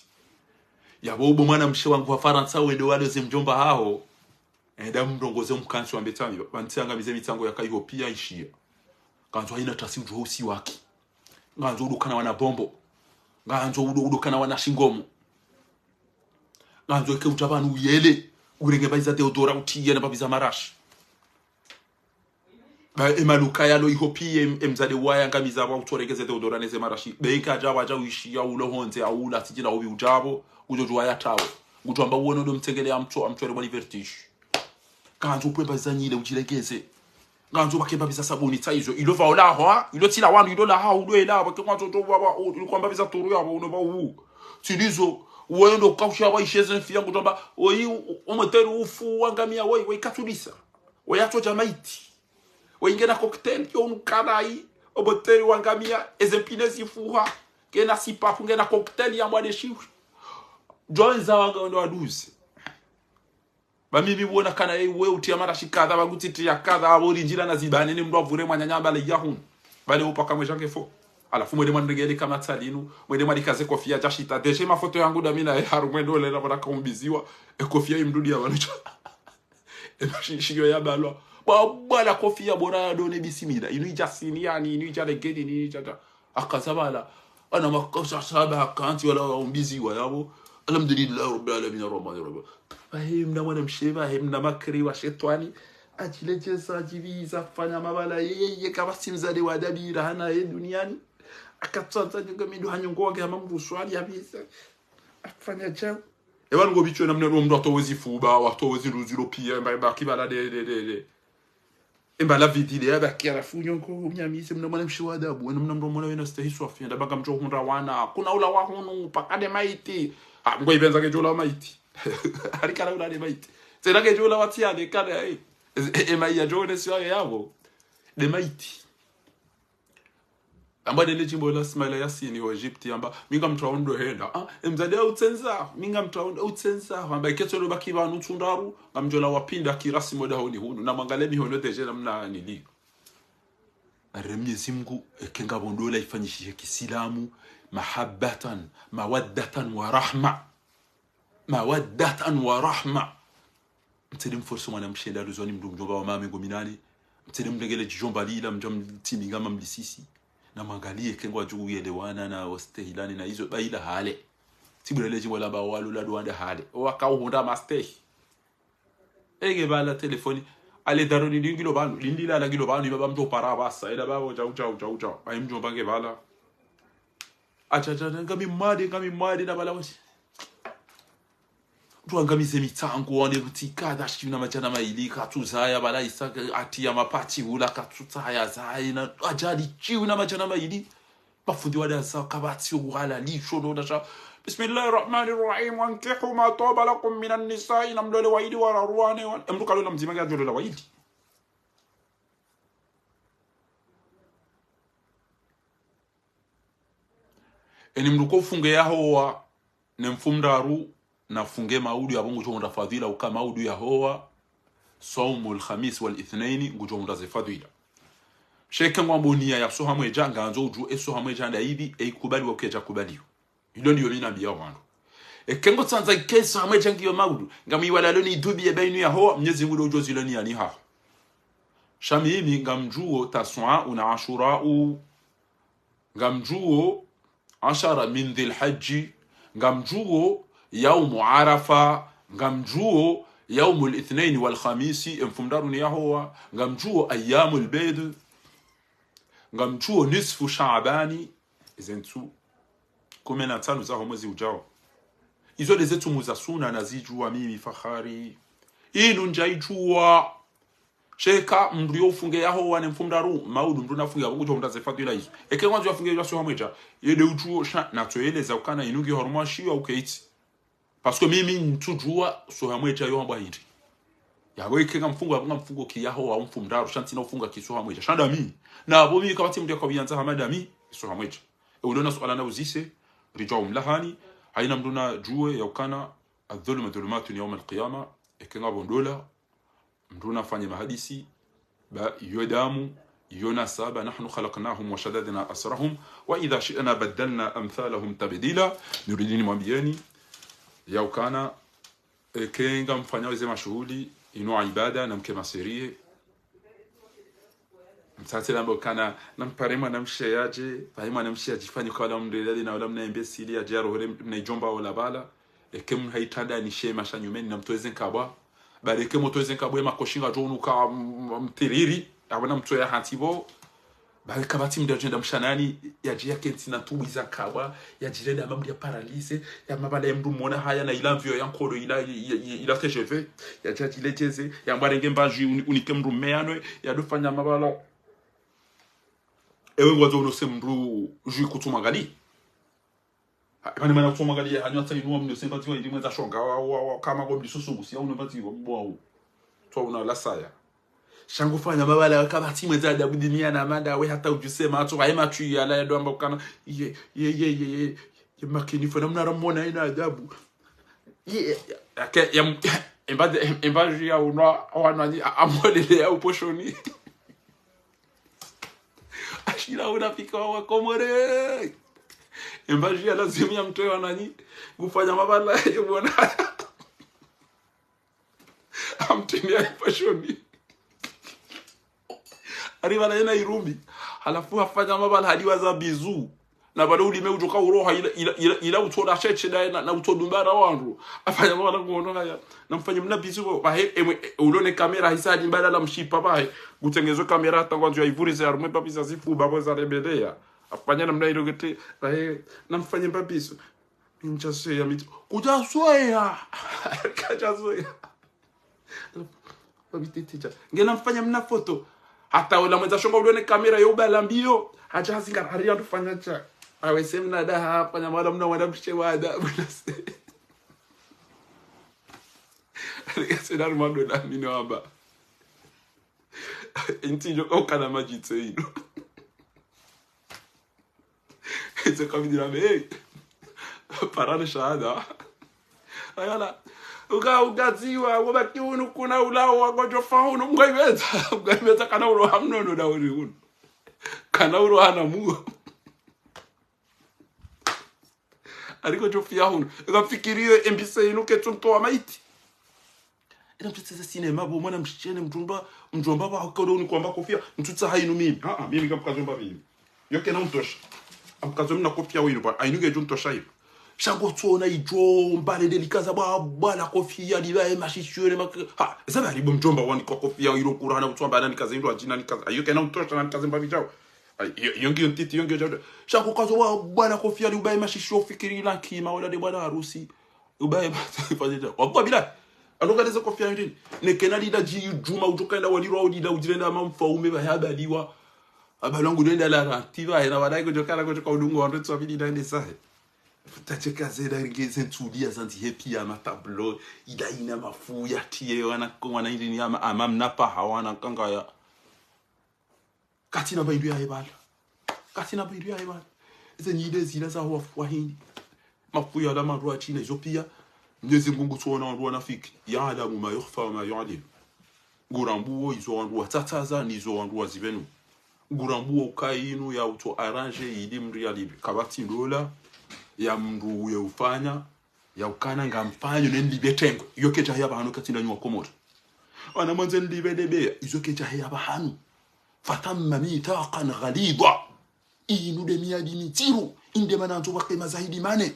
Yapvo ubo mwana mshe wangu wa Farantsa wende waloze mdjomba haho. Enda mrongoze mkantsi wambe tami, pvantsi angamize mitsango yaka iho piya ishiya. Ngandzo haina tasi udjo usiwaki. Ngandzo udukana wana bombo. Ngandzo udo-, udukana wana shingomo. Ngandzo eke udja pvanu uyele. Urenge mbapvi za deodora utiye na mbapvi za marashi. Ba, emaluka yalo iho piya em-, emzade waya ngamiza wa utoregeze deodora neze marashi. Be ika dja wadja uishiya ulo hondze, aula sijila ubi udjapvo, udjo djuwa ya tawo. Udjo amba uwono ndo mtsengele ya mtso, amtso ere mwali vertige. Ngandzo upwe mbapvi za nyile udjilegeze. Ngandzo ubake mbapvi za sabuni tsa izo. Ilo pvaola hwa, ilo tsila wanu, ilo la ha, ulo ela, wake mwandzo to wa, wa, u-, ilo kwa mbapvi za turu yapvo, uno pva u. Tsilizo, uwe ndo kausha wa isheze mfi yangu tamba, oyi, u-, omoteri ufu wangamiya, woyi, woyi katulisa. Woyi atso dja maiti. Woyi ngena cocktail, yo unu karayi, omoteri wangamiya, eze mpine zifuha, ngena sipapu, ngena cocktail ya mwane shiwi. Djo wandza wanga wendo waduze. Ba mimi wona kana ye we utiya marashi kadha, ba kutsi tiya kadha, abo rinjila na zibane ne mndru avure mwananya bale yahun. Bale upaka mwe jange fo. Halafu mwende mwanregele kama tsalinu, mwende mwanikaze kofiya dja shita. Deshe mafoto yangu damina ye harumwa ndo lela bana kaumbiziwa. E kofiya imdudi ya banu cha. E mashishiyo ya balwa. Ba, bala kofiya bora ya done bisimila. Inu idja sini yani, inu idja legeni, inu idja dja. Akaza bala. Ana makosa saba akantsi wala waumbiziwa yabo. Alhamdulillahi Rabbil Alamin, Arrahmani Rahim. Bahe mna mwana mshe, bahe mna makri wa shetwani. Adjilejeza, adjibiza, fanya mabala, ye, ye, ye, kaba si mzade wa dabira hana ye duniani. Akatsandza nyonga mindu hanyongo wage hama mdru swali ya biza. Afanya djau. Eba nungo bichwe namna no mndru atowe zifuba, watowe zindru zilo piya, mba, mba kibala de, de, de, de. Emba la vidile ya baki halafu nyongo unyamise mna mwana mshe wa adabu, wena mna mndru mwana wena stahi swafi, nda baka mdjo hundra wana, kuna ula wa hunu, paka de maiti. Ah, ngo ibenza ke djola maiti. Harikana ula de maiti. Tsena ke djola wati ya de kana, eh. E, e, e maiya djone siwa yabo. De maiti. Amba dele djimbo la Ismaila Yasini ho Egypte, amba, mi ngamtsaho ndo henda. Ah, emzade ya utsendza, mi ngamtsaho ndo utsendza. Amba, iketso lo baki pvanu tsundraru, ngamdjola wapvinda kirasi moda honi hunu. Na mwangale mi hono deje namna nili. Are Mnyezi Mngu, eke ngapvo ndola ifanyishihe kisilamu, mahabbatan, mawaddatan wa rahma. Mawaddatan wa rahma. Mtsende mforce mwana mshe nda luzwani mndru mdjomba wa mame ngo minane. Mtsende mrengele djidjomba lila mdja mtimi ngama mlisisi. Na mwangaliye ke ngwadjo uyelewana na wastehilani na izo ba ila hale. Tsi bure le djimbo lamba walo la duwanda hale. Owaka uhundra mastehi. Enge bala telefoni. Ale daro ni lingilo pvanu. Lindila la ngilo pvanu. Ibaba mdjo para basa. Ila babo djau, djau, djau, djau. Ayi mdjomba nge bala. Acha, acha, acha, ngami mwade, ngami mwade na bala wasi. Mndru angamize mitsango, wane buti kadha, shiwi na madjana mayili, katsuzaya, bala isa, ati ya mapati, hula, katsutsaya, zayi, na, ajali, shiwi na madjana mayili. Mafundi wale hasa kapvatsi uhalalisho ndo dasha. بسم الله الرحمن الرحيم، وانكحوا ما طاب لكم من النساء, na mlole wayili wararu wane, wane. Emndru kalola mdzima nge adjolola wayili. Eni mndru ko ufunge yahowa ne mfumoraru, nafunge maudu yapvo ngudjo hundra fadhila, uka maudu yahowa, صوم الخميس والاثنين, ngudjo hundra ze fadhila. Sha eka ngwambo niya ya suha mwedja, ngandzo udjuwe e suha mwedja nda ipvi, e ikubaliwa uka yadja kubaliwa. Ilo ndiyo mi nambiya wandru. Eka ngotsandza ike suha mwedja ngiyo maudu, ngamwiwalalo ni dubi ye bainu yahowa, Mnyezi Mungu ndo udjo zilo niyani haho. Sha mimi ngamdjuwo Tasu'a na Ashura, ngamdjuwo ashara min Dhil Hajji, ngamdjuwo yaumu Arafa, ngamdjuwo yaumul ithnayni wal khamisi, emfumoraru ni yahowa, ngamdjuwo ayyamul bayd, ngamdjuwo nisfu Shaabani, eze ntsu kume na ntsanu zaho mwezi udjao. Izo ndeze ntsumu za suna nazidjuwa mimi Fakhari. Inu ndjayidjuwa. Sha eka mndru yo ufunge yahowa ne mfumoraru, maudu mndru nafunge yapvo ngudjo hundra ze fadhila izo. Eka ngwandzo yafunge ya suha mwedja, yende udjuwo sha natsoyeleza ukana inu ngiyo harumwa shiyo uka itsi. Parce que mimi ntsudjuwa suha mwedja yo hambwa hindri. Yapvo eka ngamfungo, yapvo ngamfungo ki yahowa mfumoraru, sha ntsina ufunga ki suha mwedja. Sha ndami. Na yapvo mimi kapvatsi mndru yakawiyandza hama ndami, suha mwedja. E ulona suala na uzise, ridjuwa umlahani, hayina mndru nadjuwe ya ukana, الظلم ظلمات يوم القيامة, eka ngapvo ndola, mndru nafanye mahadisi, ba iyo damu, iyo nasaba, نحن خلقناهم وشددنا أسرهم وإذا شئنا بدلنا أمثالهم تبديلا. Nirudi nimwambiyeni, ya ukana, eka ngamfanyao eze mashuhuli, inu ibada, namke maseriye. Mtsatse nambe ukana, nampare mwanamshe yadje, pare mwanamshe yadjifanye uka wala mndru yadje na wala mna imbécile yadje yarohole mna idjomba wala bala. Eka mhayitanda ni shema sha nyumeni namtowe ze nkabwa. Bale eka mtowe ze nkabwa emakoshi ngadjo unuka, m-, m-, mtiriri. Yapvo namtowe ya hantsi pvo. Bale kapvatsi mndru yadjenda mshanani, yadje yakentsi na ntubu za nkabwa, yadjirenda mamndru ya paralysé, ya mabala ya mndru mona haya na ila mvio ya nkolo ila, ila, ila, ila T G V, yadje yadjiledjeze, yambe arenge mbadji uni-, unike mndru mme yanwe, yadofanya mabala. Ewe ngwandzo unose mndru djuu kutsu mwangali. Ha, ipvani mana kutsu mwangali ya hanyu hata inu wa mndru se mbadzi wa indi mwendza shonga wa, wa, wa, kama kwa mndru susu musi ya uno mbadzi wa mbwa u. Twa una lasaya. Sha ngufanya mabala kapvatsi mwendza adabu diniya na manda we hata udjuse matso, haye matso yala yado amba ukana, ye, ye, ye makini fana mna ramona ina adabu. Ye, yake, ya, emba, emba djuu ya unwa, wanwanyi, a-, amolele ya uposhoni. Ashira unafiki wa Wakomori. Emba djuu ya lazimu ya mtowe wanwanyi, kufanya mabala, ye bwana. Amtini ya uposhoni. Ari bala yena irumbi. Halafu hafanya mabala hadi waza bizu. Na bala ulime udjoka uroha ila, ila, ila, ila utsoda sheshe daye na, na utsodumbara wandru. Hafanya mabala kuono haya. Namfanye mna bizu ko. Bahe, emwe, e, ulone kamera hisa hadi mbala la mshipa bahe. Kutengezo kamera hata ngwandzo ya ivurize harumwe babi za zifu, babo za rebeleya. Hafanya namna ilo kete, bahe, namfanye mba bizu. Ntsasweya mitso. Kutsasoya. Katsasoya. Babitititsa. Ngena mfanya mna foto. Hata ola mwendza shonga ulone kamera yo ubala mbiyo. Hatsha hazinga hari yandru fanya tsha. Awe se mna da hafanya mwana mna wana mshe wada. Ari kase na rumando na mino amba. Inti djo ka ukana madjitse ino. Etse kabidira be, hey. Parane shahada. Ayala. Uka, ukadziwa, ubaki unu kuna ulawa, kwadjofa unu, mgayibedza. Mgayibedza kana ulo hamnono da uri unu. Kana ulo hana muo. Ariko djofiya unu. Uka fikiriyo embise inu ketsu mtowa maiti. Ila mtsutsaze sinema bo, mwana mshene, mdjomba, mdjomba ba hukado unikwamba kofia, mtsutsaha inu mimi. Ah, ah, mimi kamkazomba mimi. Yo kena untosha. Amkazomba na kofia winu ba, ainu ngedjo untosha inu. Sha ngotsona idjomba le delikaza ba, ba la kofia, liba e mashishiyo le mak-, ha, zaba libo mdjomba wani kwa kofia ilo kurana, utsomba na nikaze ndo adjina nikaze. Ayo kena untosha na nikaze mba bidjao. Ayo, yo ngiyo ntiti, yo ngiyo djao. Sha ngokazo ba, ba la kofia, liba e mashishiyo fikiri la nkima, wala de bwana harusi. Ubaye ba, fanyisha. Wakuwa bila. Aloka neze kofia yindini. Nekena lila dji djuma udjoka enda walirwa ulila udjirenda mamfaume ba yabaliwa. Aba lwangu lwenda la ranti ba, hena wala iko jokana ko joka udungo wandru tsu wabidi na ende sahe. Futa cheka zela ringe ze ntsulia zandzi hepi ya matablo, ila ina mafu ya tiye wana, wana indi ni ama, ama mnapa hawana kanga ya. Katsina ba indu ya ebala. Katsina ba indu ya ebala. Eze nyile zila za wafu wa hindi. Mafu ya la mandru wa China, izo pia. Mnyezi Mungu tsuona wandru wanafiki. يعلم ما يخفى وما يعلن. Ngurambuo izo wandru watsatsaza, nizo wandru wazipvenu. Ngurambuo uka inu ya utso arrange ili mndru ya lipve. Kapvatsi ndola ya mndru uye ufanya, ya ukana ngamfanyo ne nilipve tengwe. Iyo keja ya pvahanu katsina nyuwa Komori. Wana mwandze nilipve debe, izo keja ya pvahanu. فتم ميثاقا غليظا. Inu de miadi mitsiru, inde mana ndzo wake mazahidi mane.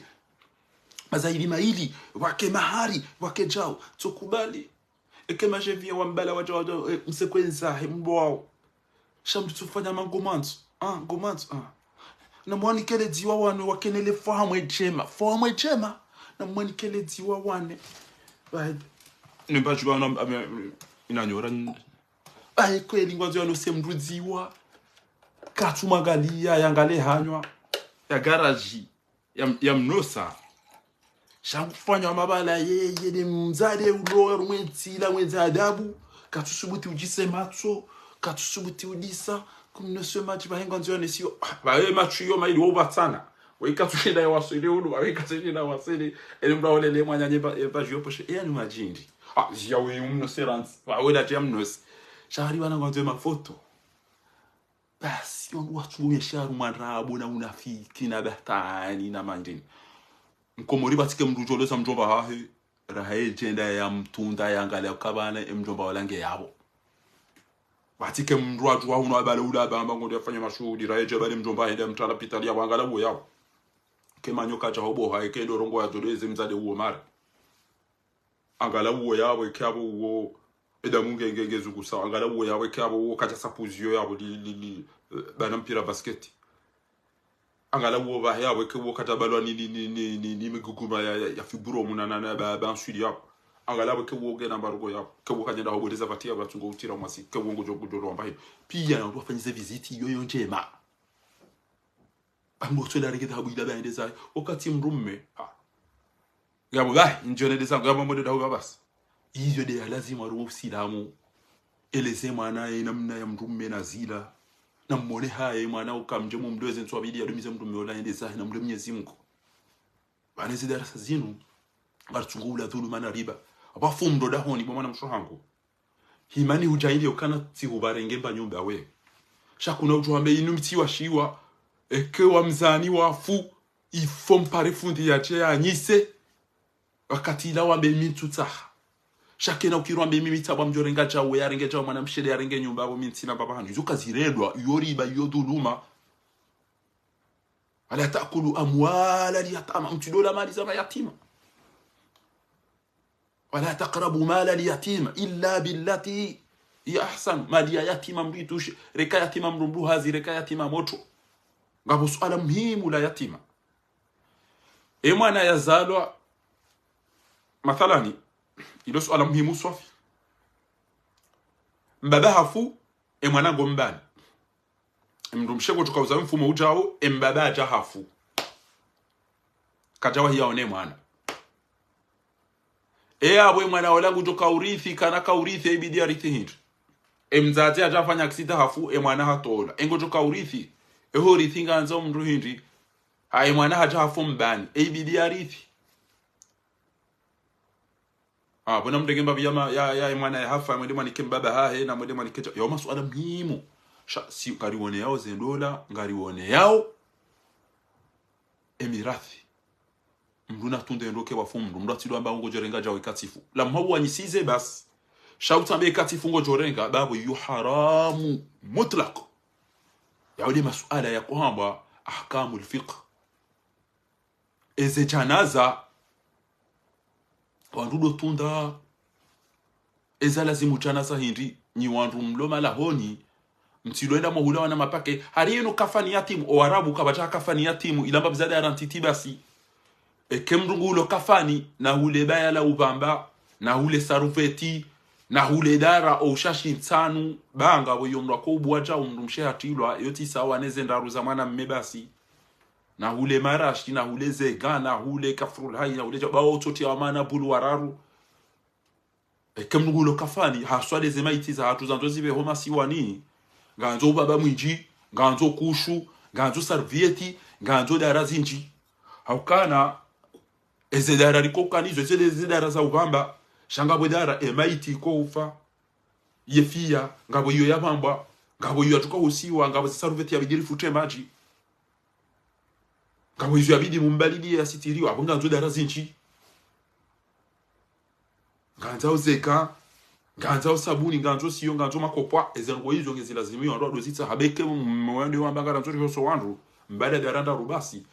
Mazahidi maili, wake mahari, wake jau. Tsokubali. Eke mashevi ya wambala waja waja, eh, msekwenza, he mbwao. Sha mndru tsufanya mangomanzo. Ah, ngomanzo, ah. Na mwanikele dziwa wane, wakenele fahamu edjema. Fahamu edjema. Na mwanikele dziwa wane. Bahi. Ni mbaji wana, ame, inanyora n-, bahi kweli ngwandzo yano se mndru dziwa. Katsu mwangalia, yangale hanywa. Ya garaji. Ya, ya mnosa. Sha ngufanywa mabala yeye, ne mdzadze ulo, rumwe ntsila, mwenza adabu. Katsusubuti udjise matso, katsusubuti udisa, kumnose matso, bahi ngwandzo yane siyo. Ah, bawe matso iyo maili wo batsana. We katsushida ya waswili ulu, bawe katsushida ya waswili. Ele mndru olele mwanya nyeba, eba jiyo poshe, eya ni majindi. Ah, ziya we umnose randzi, bawe dati ya mnose. Sha hari wana ngwandzo mafoto. Basi, yo wandru watsuye sharu mwandrabo na unafiki na bahtani na mandini. Mkomori pvatsike mndru udjoleza mdjomba hahe, raha ye djenda ya mtunda ya ngale ya ukabana, e mdjomba wala nge yapvo. Pvatsike mndru adjuwa hunu abale ula aba amba ngondo yafanya mashuhuli, raha ye dje bale mdjomba hende ya mtala pitali yapvo, angala uwo yapvo. Ke manyoka dja hobo hahe, ke ndo rongo ya djoleze mdzadze uwo mara. Angala uwo yapvo, eke yapvo uwo, eda munge nge, nge zugusa. Angala uwo yapvo, eke yapvo uwo, kadja sapuziyo yapvo, li, li, li, eh, bana mpira basket. Angala uwo pvahe yapvo, eke uwo kadja balwa ni, ni, ni, ni, ni, ni miguguma ya, ya, ya fibro munana na ba, ba nswili yapvo. Angala uwo, eke uwo ngena mbarugo yapvo. Eke uwo kadjenda hobo leza pvati yapvo, atsungo utira mwasi. Eke uwo ngodjo, ngodjo lomba hino. Piya na wandru wafanyize visite, iyo yo ndjema. Ambo tsoda reke dhahabu ila baende zayo. Wakati mdrume. Ha. Ngapvo bahi, ndjo nende zangu, ngapvo mode dhahabu basi. Iyo de ya lazima ruwo usilamu. Eleze mwana ye namna ya mdrume na zila. Na mwone haye mwana uka mdje mumdweze ntswabidi ya dumize mdrume ola yende zahe na mdwe Mnyezi Mungu. Pvanu ezi darasa zinu, ngaritsungo ula dhuluma na riba. Apvafu mndro dahoni bo mwana msho hangu. Himani hudja ili ukana tsi hubarenge mba nyumba we. Sha kuna udjo wambe inu mtsi wa shiwa, eke wa mzani wafu, ifo mpare fundi yadje yanyise, wakati ila wambe mi ntsutsaha. Sha kena ukiri wambe mi mitsabwa mdjo renga djawe, yarenge djawe mwana mshe de yarenge nyumba, apvo mi ntsina mbaba hangu. Izo kaziredwa, iyo riba, iyo dhuluma. ولا تأكلوا أموال اليتامى, mtsidola mali za mayatima. ولا تقربوا مال اليتيم إلا بالتي هي أحسن. Mali ya yatima mdru itushe, reka yatima mdru mdru hazi, reka yatima motro. Ngapvo suala muhimu la yatima. E mwana yazalwa, mathalani, ilo suala muhimu swafi. Mbaba hafu, e mwana ngo mbani. Mdru mshe ngudjo kauza mfumo udjao, e mbaba hadja hafu. Kadjawahi yaone mwana. E apvo e mwana ola ngudjo kaurithi, kana kaurithi, e ibidi yarithi hindri. E mdzadze hadja hafanya aksida hafu, e mwana hatolwa. E ngudjo kaurithi, e horithi ngandza mdru hindri. Ha, e mwana hadja hafu mbani, e ibidi yarithi. Ah, pvona mdrenge mbapvi ya ma, ya, ya mwana ya hafa, mwende mwanike mbaba hahe, na mwende mwanike dja. Yo masuala muhimu. Sha, si, ngariwone yao ze ndola, ngariwone yao. E mirathi. Mdru na tunde ndo ke wafu mdru, mdru atsidwa amba ngodjo renga djawe ikatifu. La mhawu wanyisize basi. Sha utsambe ikatifu ngodjo renga, bapvo iyo haramu mutlaq. Yao de masuala ya kuhambwa ahkamul fiqh. Eze djanaza, wandru do tunda. Eza lazimu djanaza hindri, nyi wandru mlo malahoni, mtsilo enda mohula wana mapake, hari inu kafani yatimu, o Warabu kapvadja kafani yatimu, ila mbapvi za dara ntiti basi. Eke mdru ngulo kafani, na hule baya la upvamba, na hule saruveti, Na hule dara o ushashi ntsanu, ba ngapvo iyo mndru ako ubwadja, o mndru mshe hatrilwa, iyo tsi sawa neze ndraru za mwana mme basi. Na hule marashi, na hule zega, na hule kafrul hayi, na hule dja, ba o tsoti ya wamana bulu wararu. Eke mndru ngulo kafani, haswali ze maiti zahatru zandzo zipve ho masiwani, ngandzo ubaba mwindji, ngandzo kushu, ngandzo sarvieti, ngandzo dara zindji. Haukana, eze dara riko kanizo, eze, eze dara za upvamba, sha ngapvo dara, e maiti iko ufa, ye fiya, ngapvo iyo yapvambwa, ngapvo iyo yatsuka usiwa, ngapvo ze sarvieti yabidi rifute madji. Ngapvo izo yabidi mumbaliliye yasitiriwe, apvo ngandzo dara zindji. Ngandzo zeka, ngandzo sabuni, ngandzo siyo, ngandzo makopwa, eze ndrongoo izo ngezi lazimu yo wandru wado zitsaha, ba eke mwende wamba ngarandzo rihoso wandru, mbada dara ndraru basi.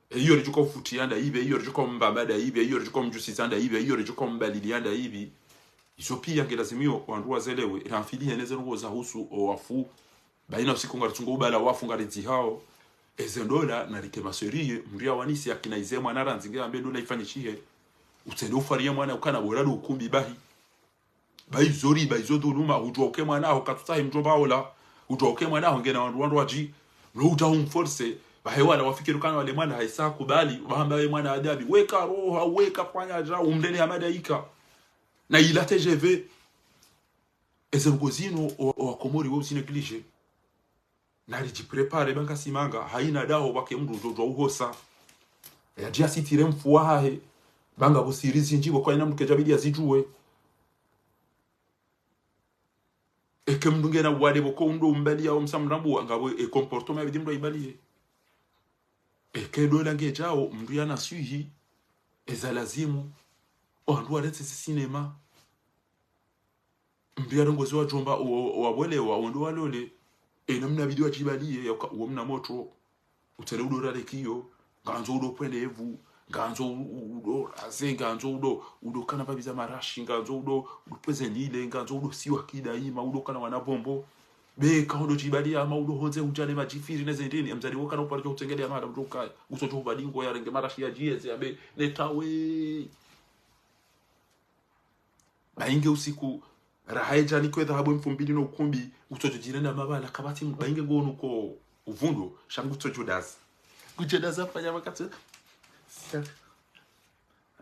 E, iyo ridjuka ufutiya nda ipvi, iyo ridjuka mbamba nda ipvi, iyo ridjuka mdjusiza nda ipvi, iyo ridjuka mbaliliya nda ipvi. Izo piya nge lazimu yo wandru wazelewe, ramfilihe neze ndrongoo zahusu o wafu. Ba ina usiku ngaritsungo ubala wafu ngaridzihao. Eze ndola narike maseriye, mndru yawanise akina ize mwana randzi nge ambe ndola ifanyishihe. Utsende ufariye mwana ukana bora ndo ukumbi bahi. Ba izo riba, izo dhuluma, hudjuwa uke mwana aho katsutsahe mdjomba ola. Hudjuwa uke mwana aho ngena wandru wandru wadji. No uta umforce. Bahe wala wafikiri ukana wale mwana haisa kubali, wahamba we mwana adabu. Weka roha, weka fanya dja, umlele hama daika. Na ila T G V. Eze ndrongoo zinu, o, o wakomori wo uzinégligé. Naridjiprépare ba ngasi manga, haina daho pvwake mndru udjo djuwa uhosa. Yadje yasitire mfu wahahe, ba ngapvo siri zindji pvoko haina mndru kedjabidi yazidjuwe. Eke mndru ngena wade pvoko undo umbaliya o msa mrambuwa, ngapvo e comportement yabidi mndru aibaliye. Eke ndola ngedjao, mndru yanaswihi, eza lazimu, o wandru waretse zi cinéma. Mndru yarongozi wadjomba, o, o, wapvolewa, o ndo walole. E namna bidi wadjibaliye, yauka, uwo mna motro. Utsele udo ralekiyo, ngandzo udo pwelevu, ngandzo u-, u-, udo raze, ngandzo udo, udo kana pvapviza marashi, ngandzo udo, udo pweze nile, ngandzo udo siwa kidaima, udo kana wana bombo. Be ka udo djibaliya, ama udo hondze udjale madjifiri neze ndini, emzali wo kana upare djo utsengele ya mara, udo kaya. Uso djo ubali ngo yarenge marashi yadjiyeze, yabe, netawe. Ba inge usiku, raha edja ni kwedha habwe mfumbili no ukumbi, utsodjo djirenda mabala, kapvatsi, ba inge ngo nuko uvundo, sha ngutsodjo daza. Kudje daza fanya makatsi.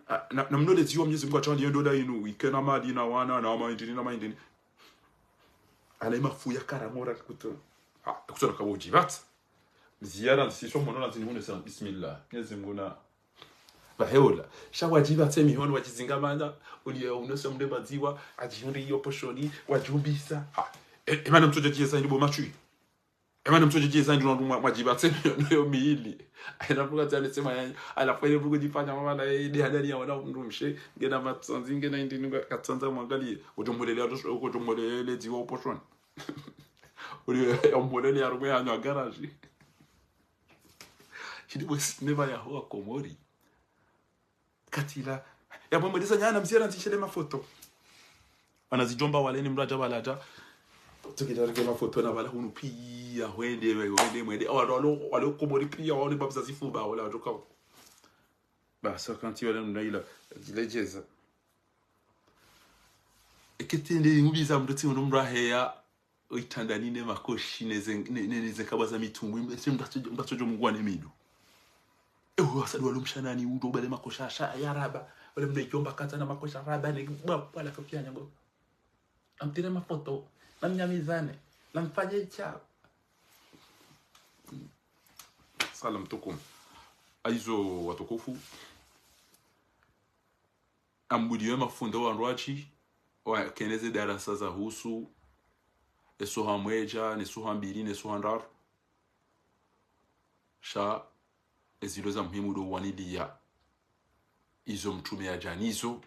Ah, na, na mnole ziwa Mnyezi Mungu atsandi yendo da inu, ikena mali na wana, na maindini, na maindini. Ala imafu ya karamora kuto. Ah, kuto na kabo djivat. Ziyara nsiso mono na zinihune sana, bismillah. Mnyezi Mungu na Baheola. Sha wadjipvatse mihono wadjizingamana, uliye unosa mde madziwa, adjihundri iyo poshoni, wadjumbisa. Ha, e, e mana mtsodja djeza ndi bo matswi. E mana mtsodja djeza ndi no mwa-, mwadjipvatse mihono yo mili. Aina mbuga tsi ane sema yanyi, ala fwele mbuga djifanya mama na ye, de hadari ya wana mndru mshe, ngena matsandzi, ngena indri nunga katsandza mwangaliye. Udjo mwelele ya dosho, udjo mwelele dziwa uposhoni. Uliye ya mwelele ya rumwe ya nywa garaji. Shidi bo sinema ya hoa Komori. Katila. Ya mwe mweleza nyana mziyara nzishele mafoto. Wana zidjomba wale ni mradja baladja. Tukidja rike mafoto na bala hunu piya, hwende, hwende, mwende. Awa, walo, walo Komori piya, wale babza zifuba, wala wadjoka. Ba, sa kanti wale mnaila, zile djeza. Eketende ngubiza mndru tsi mndru mraheya, oitandani ne makoshi, neze, ne, ne, neze kaba za mitumbu, ese mbatso, mbatso djo mngwa ne midu. Ewe wasadi walo mshanani, udo bale makosha, sha, ya raba, wale mne djomba kata na makosha raba, ne, ba, wala kofia nyango. Amtire mafoto, na mnyamizane, na mfanye cha. Salam tukum. Aizo watukufu. Ambuliwe mafundo wandru watsi, wakeneze darasa zahusu, esuha mwedja, nesuha mbili, nesuha ndraru. Sha, ezilo za muhimu ndo waniliya. Izo mtrume yadja nizo.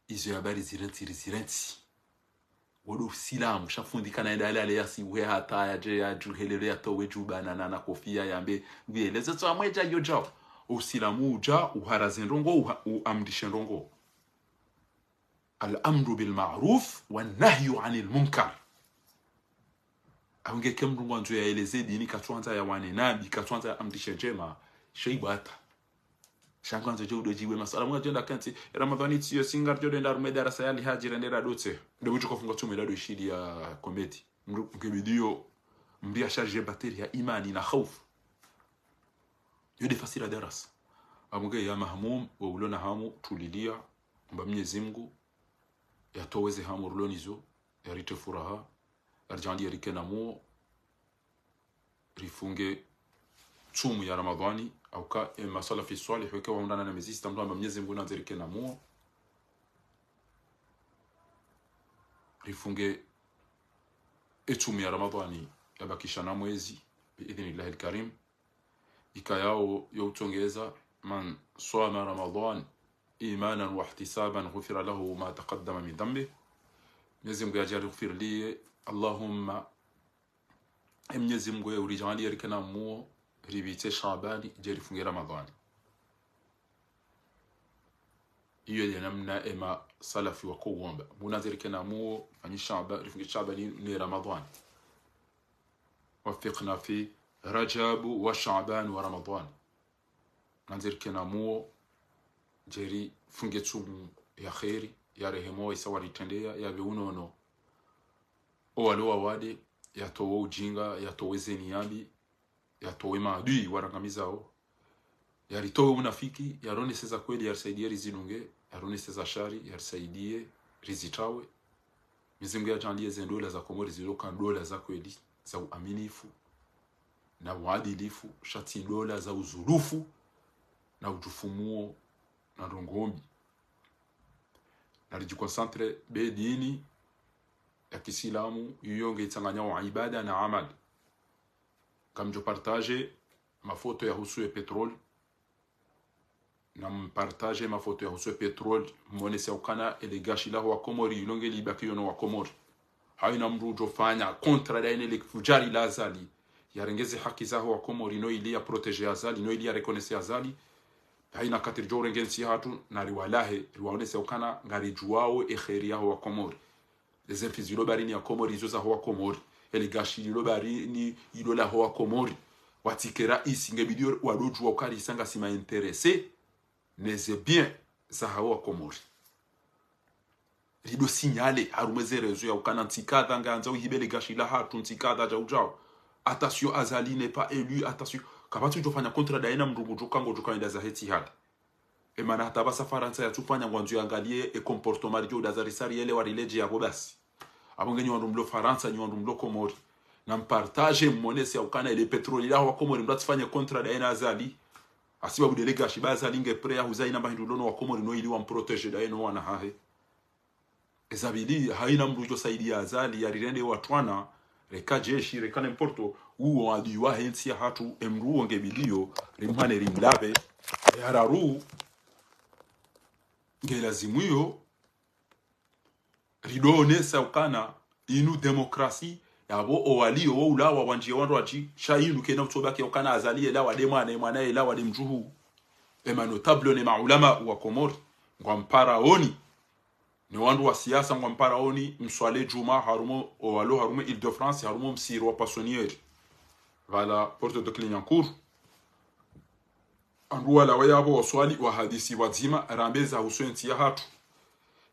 Izo habari zirentsi, rizirentsi. Wodo usilamu, sha fundi kana enda ale ale yasi uhe hata yadje yadjuhelele yatowe djuba na, na, na kofia yambe, ngweleze tso amwedja yo djao. Usilamu udja, uharaze ndrongoo, uha-, uamrishe ndrongoo. Al-amru bil ma'ruf wa nahyu anil munkar. Aunge ke mndru ngwandzo yaeleze dini, katsuandza yawane nabi, katsuandza yaamrishe ndjema, sheibu hata. Sha ngwandzo djo udo djibu maswala mwa djo nda kentsi, Ramadhwani tsiyo si ngaridjo ndo enda harumwa darasa ya lihaji rende radotse. Ndo mdru kofunga tsumu ndo ishiliya komedi. Mdru nge bidiyo, mdru ya charge batterie ya imani na khaufu. Yo nde fasiri ya darasa. Amuge ya mahamum, we ulo na hamu, tulilia, mba Mnyezi Mngu, ya towe ze hamu rilo nazo, ya rite furaha, ya ridjaanliye rike na muo, rifunge tsumu ya Ramadhwani, hauka e maswalafi swalih, weke wahundrana na mezi sita, mdru amba Mnyezi Mngu nandze rike na muo, rifunge e tsumu ya Ramadhwani, yabakisha na mwezi, bi idhnillahi lkarim. Ikayao yo utsongeza, من صام رمضان إيمانا واحتسابا غفر له ما تقدم من ذنبه. Mnyezi Mngu yadje arighufiriliye, Allahumma, e Mnyezi Mngu ye uridjaanliye rike na muo, ripvitse Shaabani, dje rifunge Ramadhwani. Iyo nde namna e maswalafi wako uomba. Mngu nandze rike na muo, fanyi Shaaba-, rifunge Shaabani ne Ramadhwani. وفقنا في رجب وشعبان ورمضان. Nandze rike na muo, dje rifunge tsumu ya kheri, ya rehema, isa waritrendeya, ya pve unono. O walo wawade, ya towe ujinga, ya towe zeni yambi, ya towe maadui warangamizao, ya ritowe unafiki, ya ronese za kweli, ya risaidiye rizidunge, ya ronese za shari, ya risaidiye rizitawe. Mnyezi Mngu yadjaanliye ze ndola za Komori ziloka ndola za kweli, za uaminifu, na uadilifu, sha tsi ndola za uzulufu, na udjufumuo, na ndrongoo mbi. Na ridjiconcentre be dini ya kisilamu, iyo nge itsanganyao ibada na amali. Ngamdjo partage mafoto yahusu ye pétrole. Nampartage mafoto yahusu ye pétrole, monese ukana ele gashi laho wa Komori, ilo nge libakiyo no wa Komori. Haina mdru udjo fanya contrat daye ne le fudjari la Azali, yarenge ze haki zaho wa Komori, no ili ya protéger Azali, no ili ya reconnaître Azali. Haina wakati ridjo urenge ntsi yahatru, na riwalahe, riwaonese ukana ngaridjuwao e kheri yaho wa Komori. Eze mfi zilo baharini ya Komori, izo zaho wa Komori. Ele gashi lilo baharini, ilo laho wa Komori. Watike raisi, nge bidiyo wado djuwa ukaya risi ngasi ma intéressé neze bien zaho wa Komori. Rido signalé harumwa ze réseaux ya ukana ntsi kadha ngandzo ihibe le gashi lahatru, ntsi kadha djau djau. Attention, Azali n'est pas élu, attention. Kapvatsi udjo fanya contrat daye na mdru ngudjo ka ngodjo ka wenda zahe tsi hali. E mana hata pvasa Farantsa yatsufanya ngwandzo yangaliye e comportement ridjo udaza risari yele wariledje yapvo basi. Apvo nge nyi wandru mlo Farantsa, nyi wandru mlo Komori, nampartage, mmonese ya ukana ele pétrole laho wa Komori, mdru atsifanye contrat daye na Azali. Hasibabu ndele gashi ba Azali nge prêt ya huza ina mba hindru lono wa Komori no ili wamprotéger daye no wana hahe. Eza pvili, haina mdru udjo saidiya Azali, yarirende watwana, reka jeshi, reka n'importe, uwo adui wahe ntsi yahatru, e mdru uwo nge bidiyo, rimhane rimlapve. Ya raru, nge lazimu iyo, rido onesa ukana, inu démocratie, yapvo owaliyo, wo ulawa, wandjiye wandru watsi, sha inu kena utsobaki ukana Azali yelawa nde mwana, e mwana yelawa nde mdjuhu. E ma notable ne maulama wa Komori, ngwamparaoni. Ne wandru wa siasa ngwamparaoni, mswale djumwa harumwa, owalo harumwa Île-de-France, harumwa msihiri wa Poissonnière. Pvala Porte de Clignancourt. Wandru walawa yapvo waswali wahadisi pvwadzima, rambe zahusu entsi yahatru.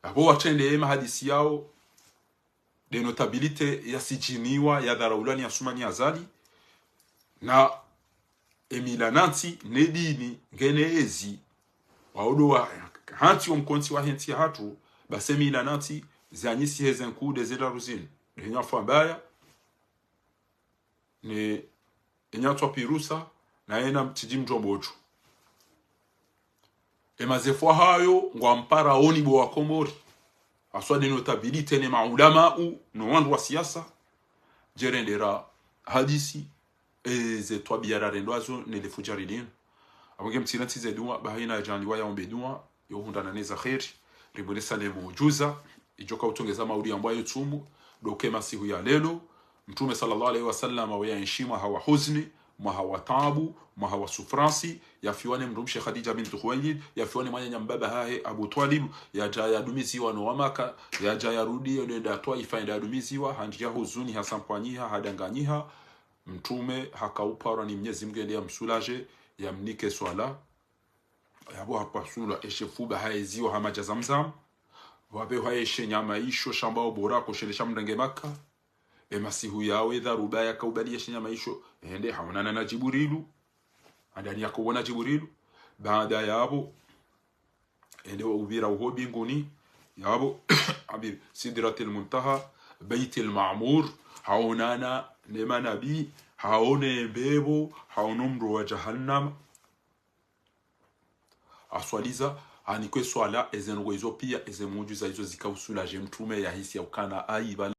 Yapvo watrende ye mahadisi yawo, nde notabilité yasijiniwa, yadharaulwa ni Assoumani Azali, na emila na ntsi, ne dini, ngene ezi, waodo wa, hantsi wo mkontsi wahe ntsi yahatru, basi emila na ntsi, zianyisi heze nkude ze ndraru zinu. Nde nyafu ambaya, ne, enyatswa pirusa, na ena mtsidji mdjo mbodjo. Ema zefu hayo, ngwamparaoni bo wa Komori. Aswa nde notabilité ne maulamau, no wandru wa siasa. Djerendera hadisi, eze twabiya rarendwazo, ne le fudjari linu. Apvo nge mtsina tsize dua, bahaina yadjaliwa yaombe dua, yo hundrana neza kheri, ribwelesa le mujuza, idjoka utsongeza mauli yambwayo tsumu, ndo ke masihu ya lelo, Mtrume swallallahu alayhi wa sallam, we yaenshi mwaha wa huzni, mwaha wa taabu, mwaha wa souffrance, yafiwa ne mdrumshe Khadija bintu Khuwailid, yafiwa ne mwananya mbaba hahe Abu Twalib, yadja yadumiziwa no wa Maka, yadja yarudi, yende Twaifa, yende yadumiziwa, handjiya huzuni, hasampwanyiha, hadanganyiha, Mtrume hakauparwa ni Mnyezi Mngu yende yamsulaje, yamnike swala, Yapvo hapvasula eshe fuba haeziwa ha madji ya Zamzam. Wapve hwaeshe nyama isho shamba oborako shele shamrenge Maka. Emasihu yawe dharuba yakaubali yeshe nyama isho. Ende haonana na Jibrilu. Handani yakaona Jibrilu. Baada yapvo, ende waupvira uho mbinguni. Yapvo, apviri Sidratil Muntaha, Baitil Maamur, haonana ne manabi, haone mbepvo, haono mro wa Jahannama. Aswaliza, hanikwe swala, eze ndrongoo izo pia, eze muujiza izo zikausula je mtrume yahisi yaukana ayi pvala.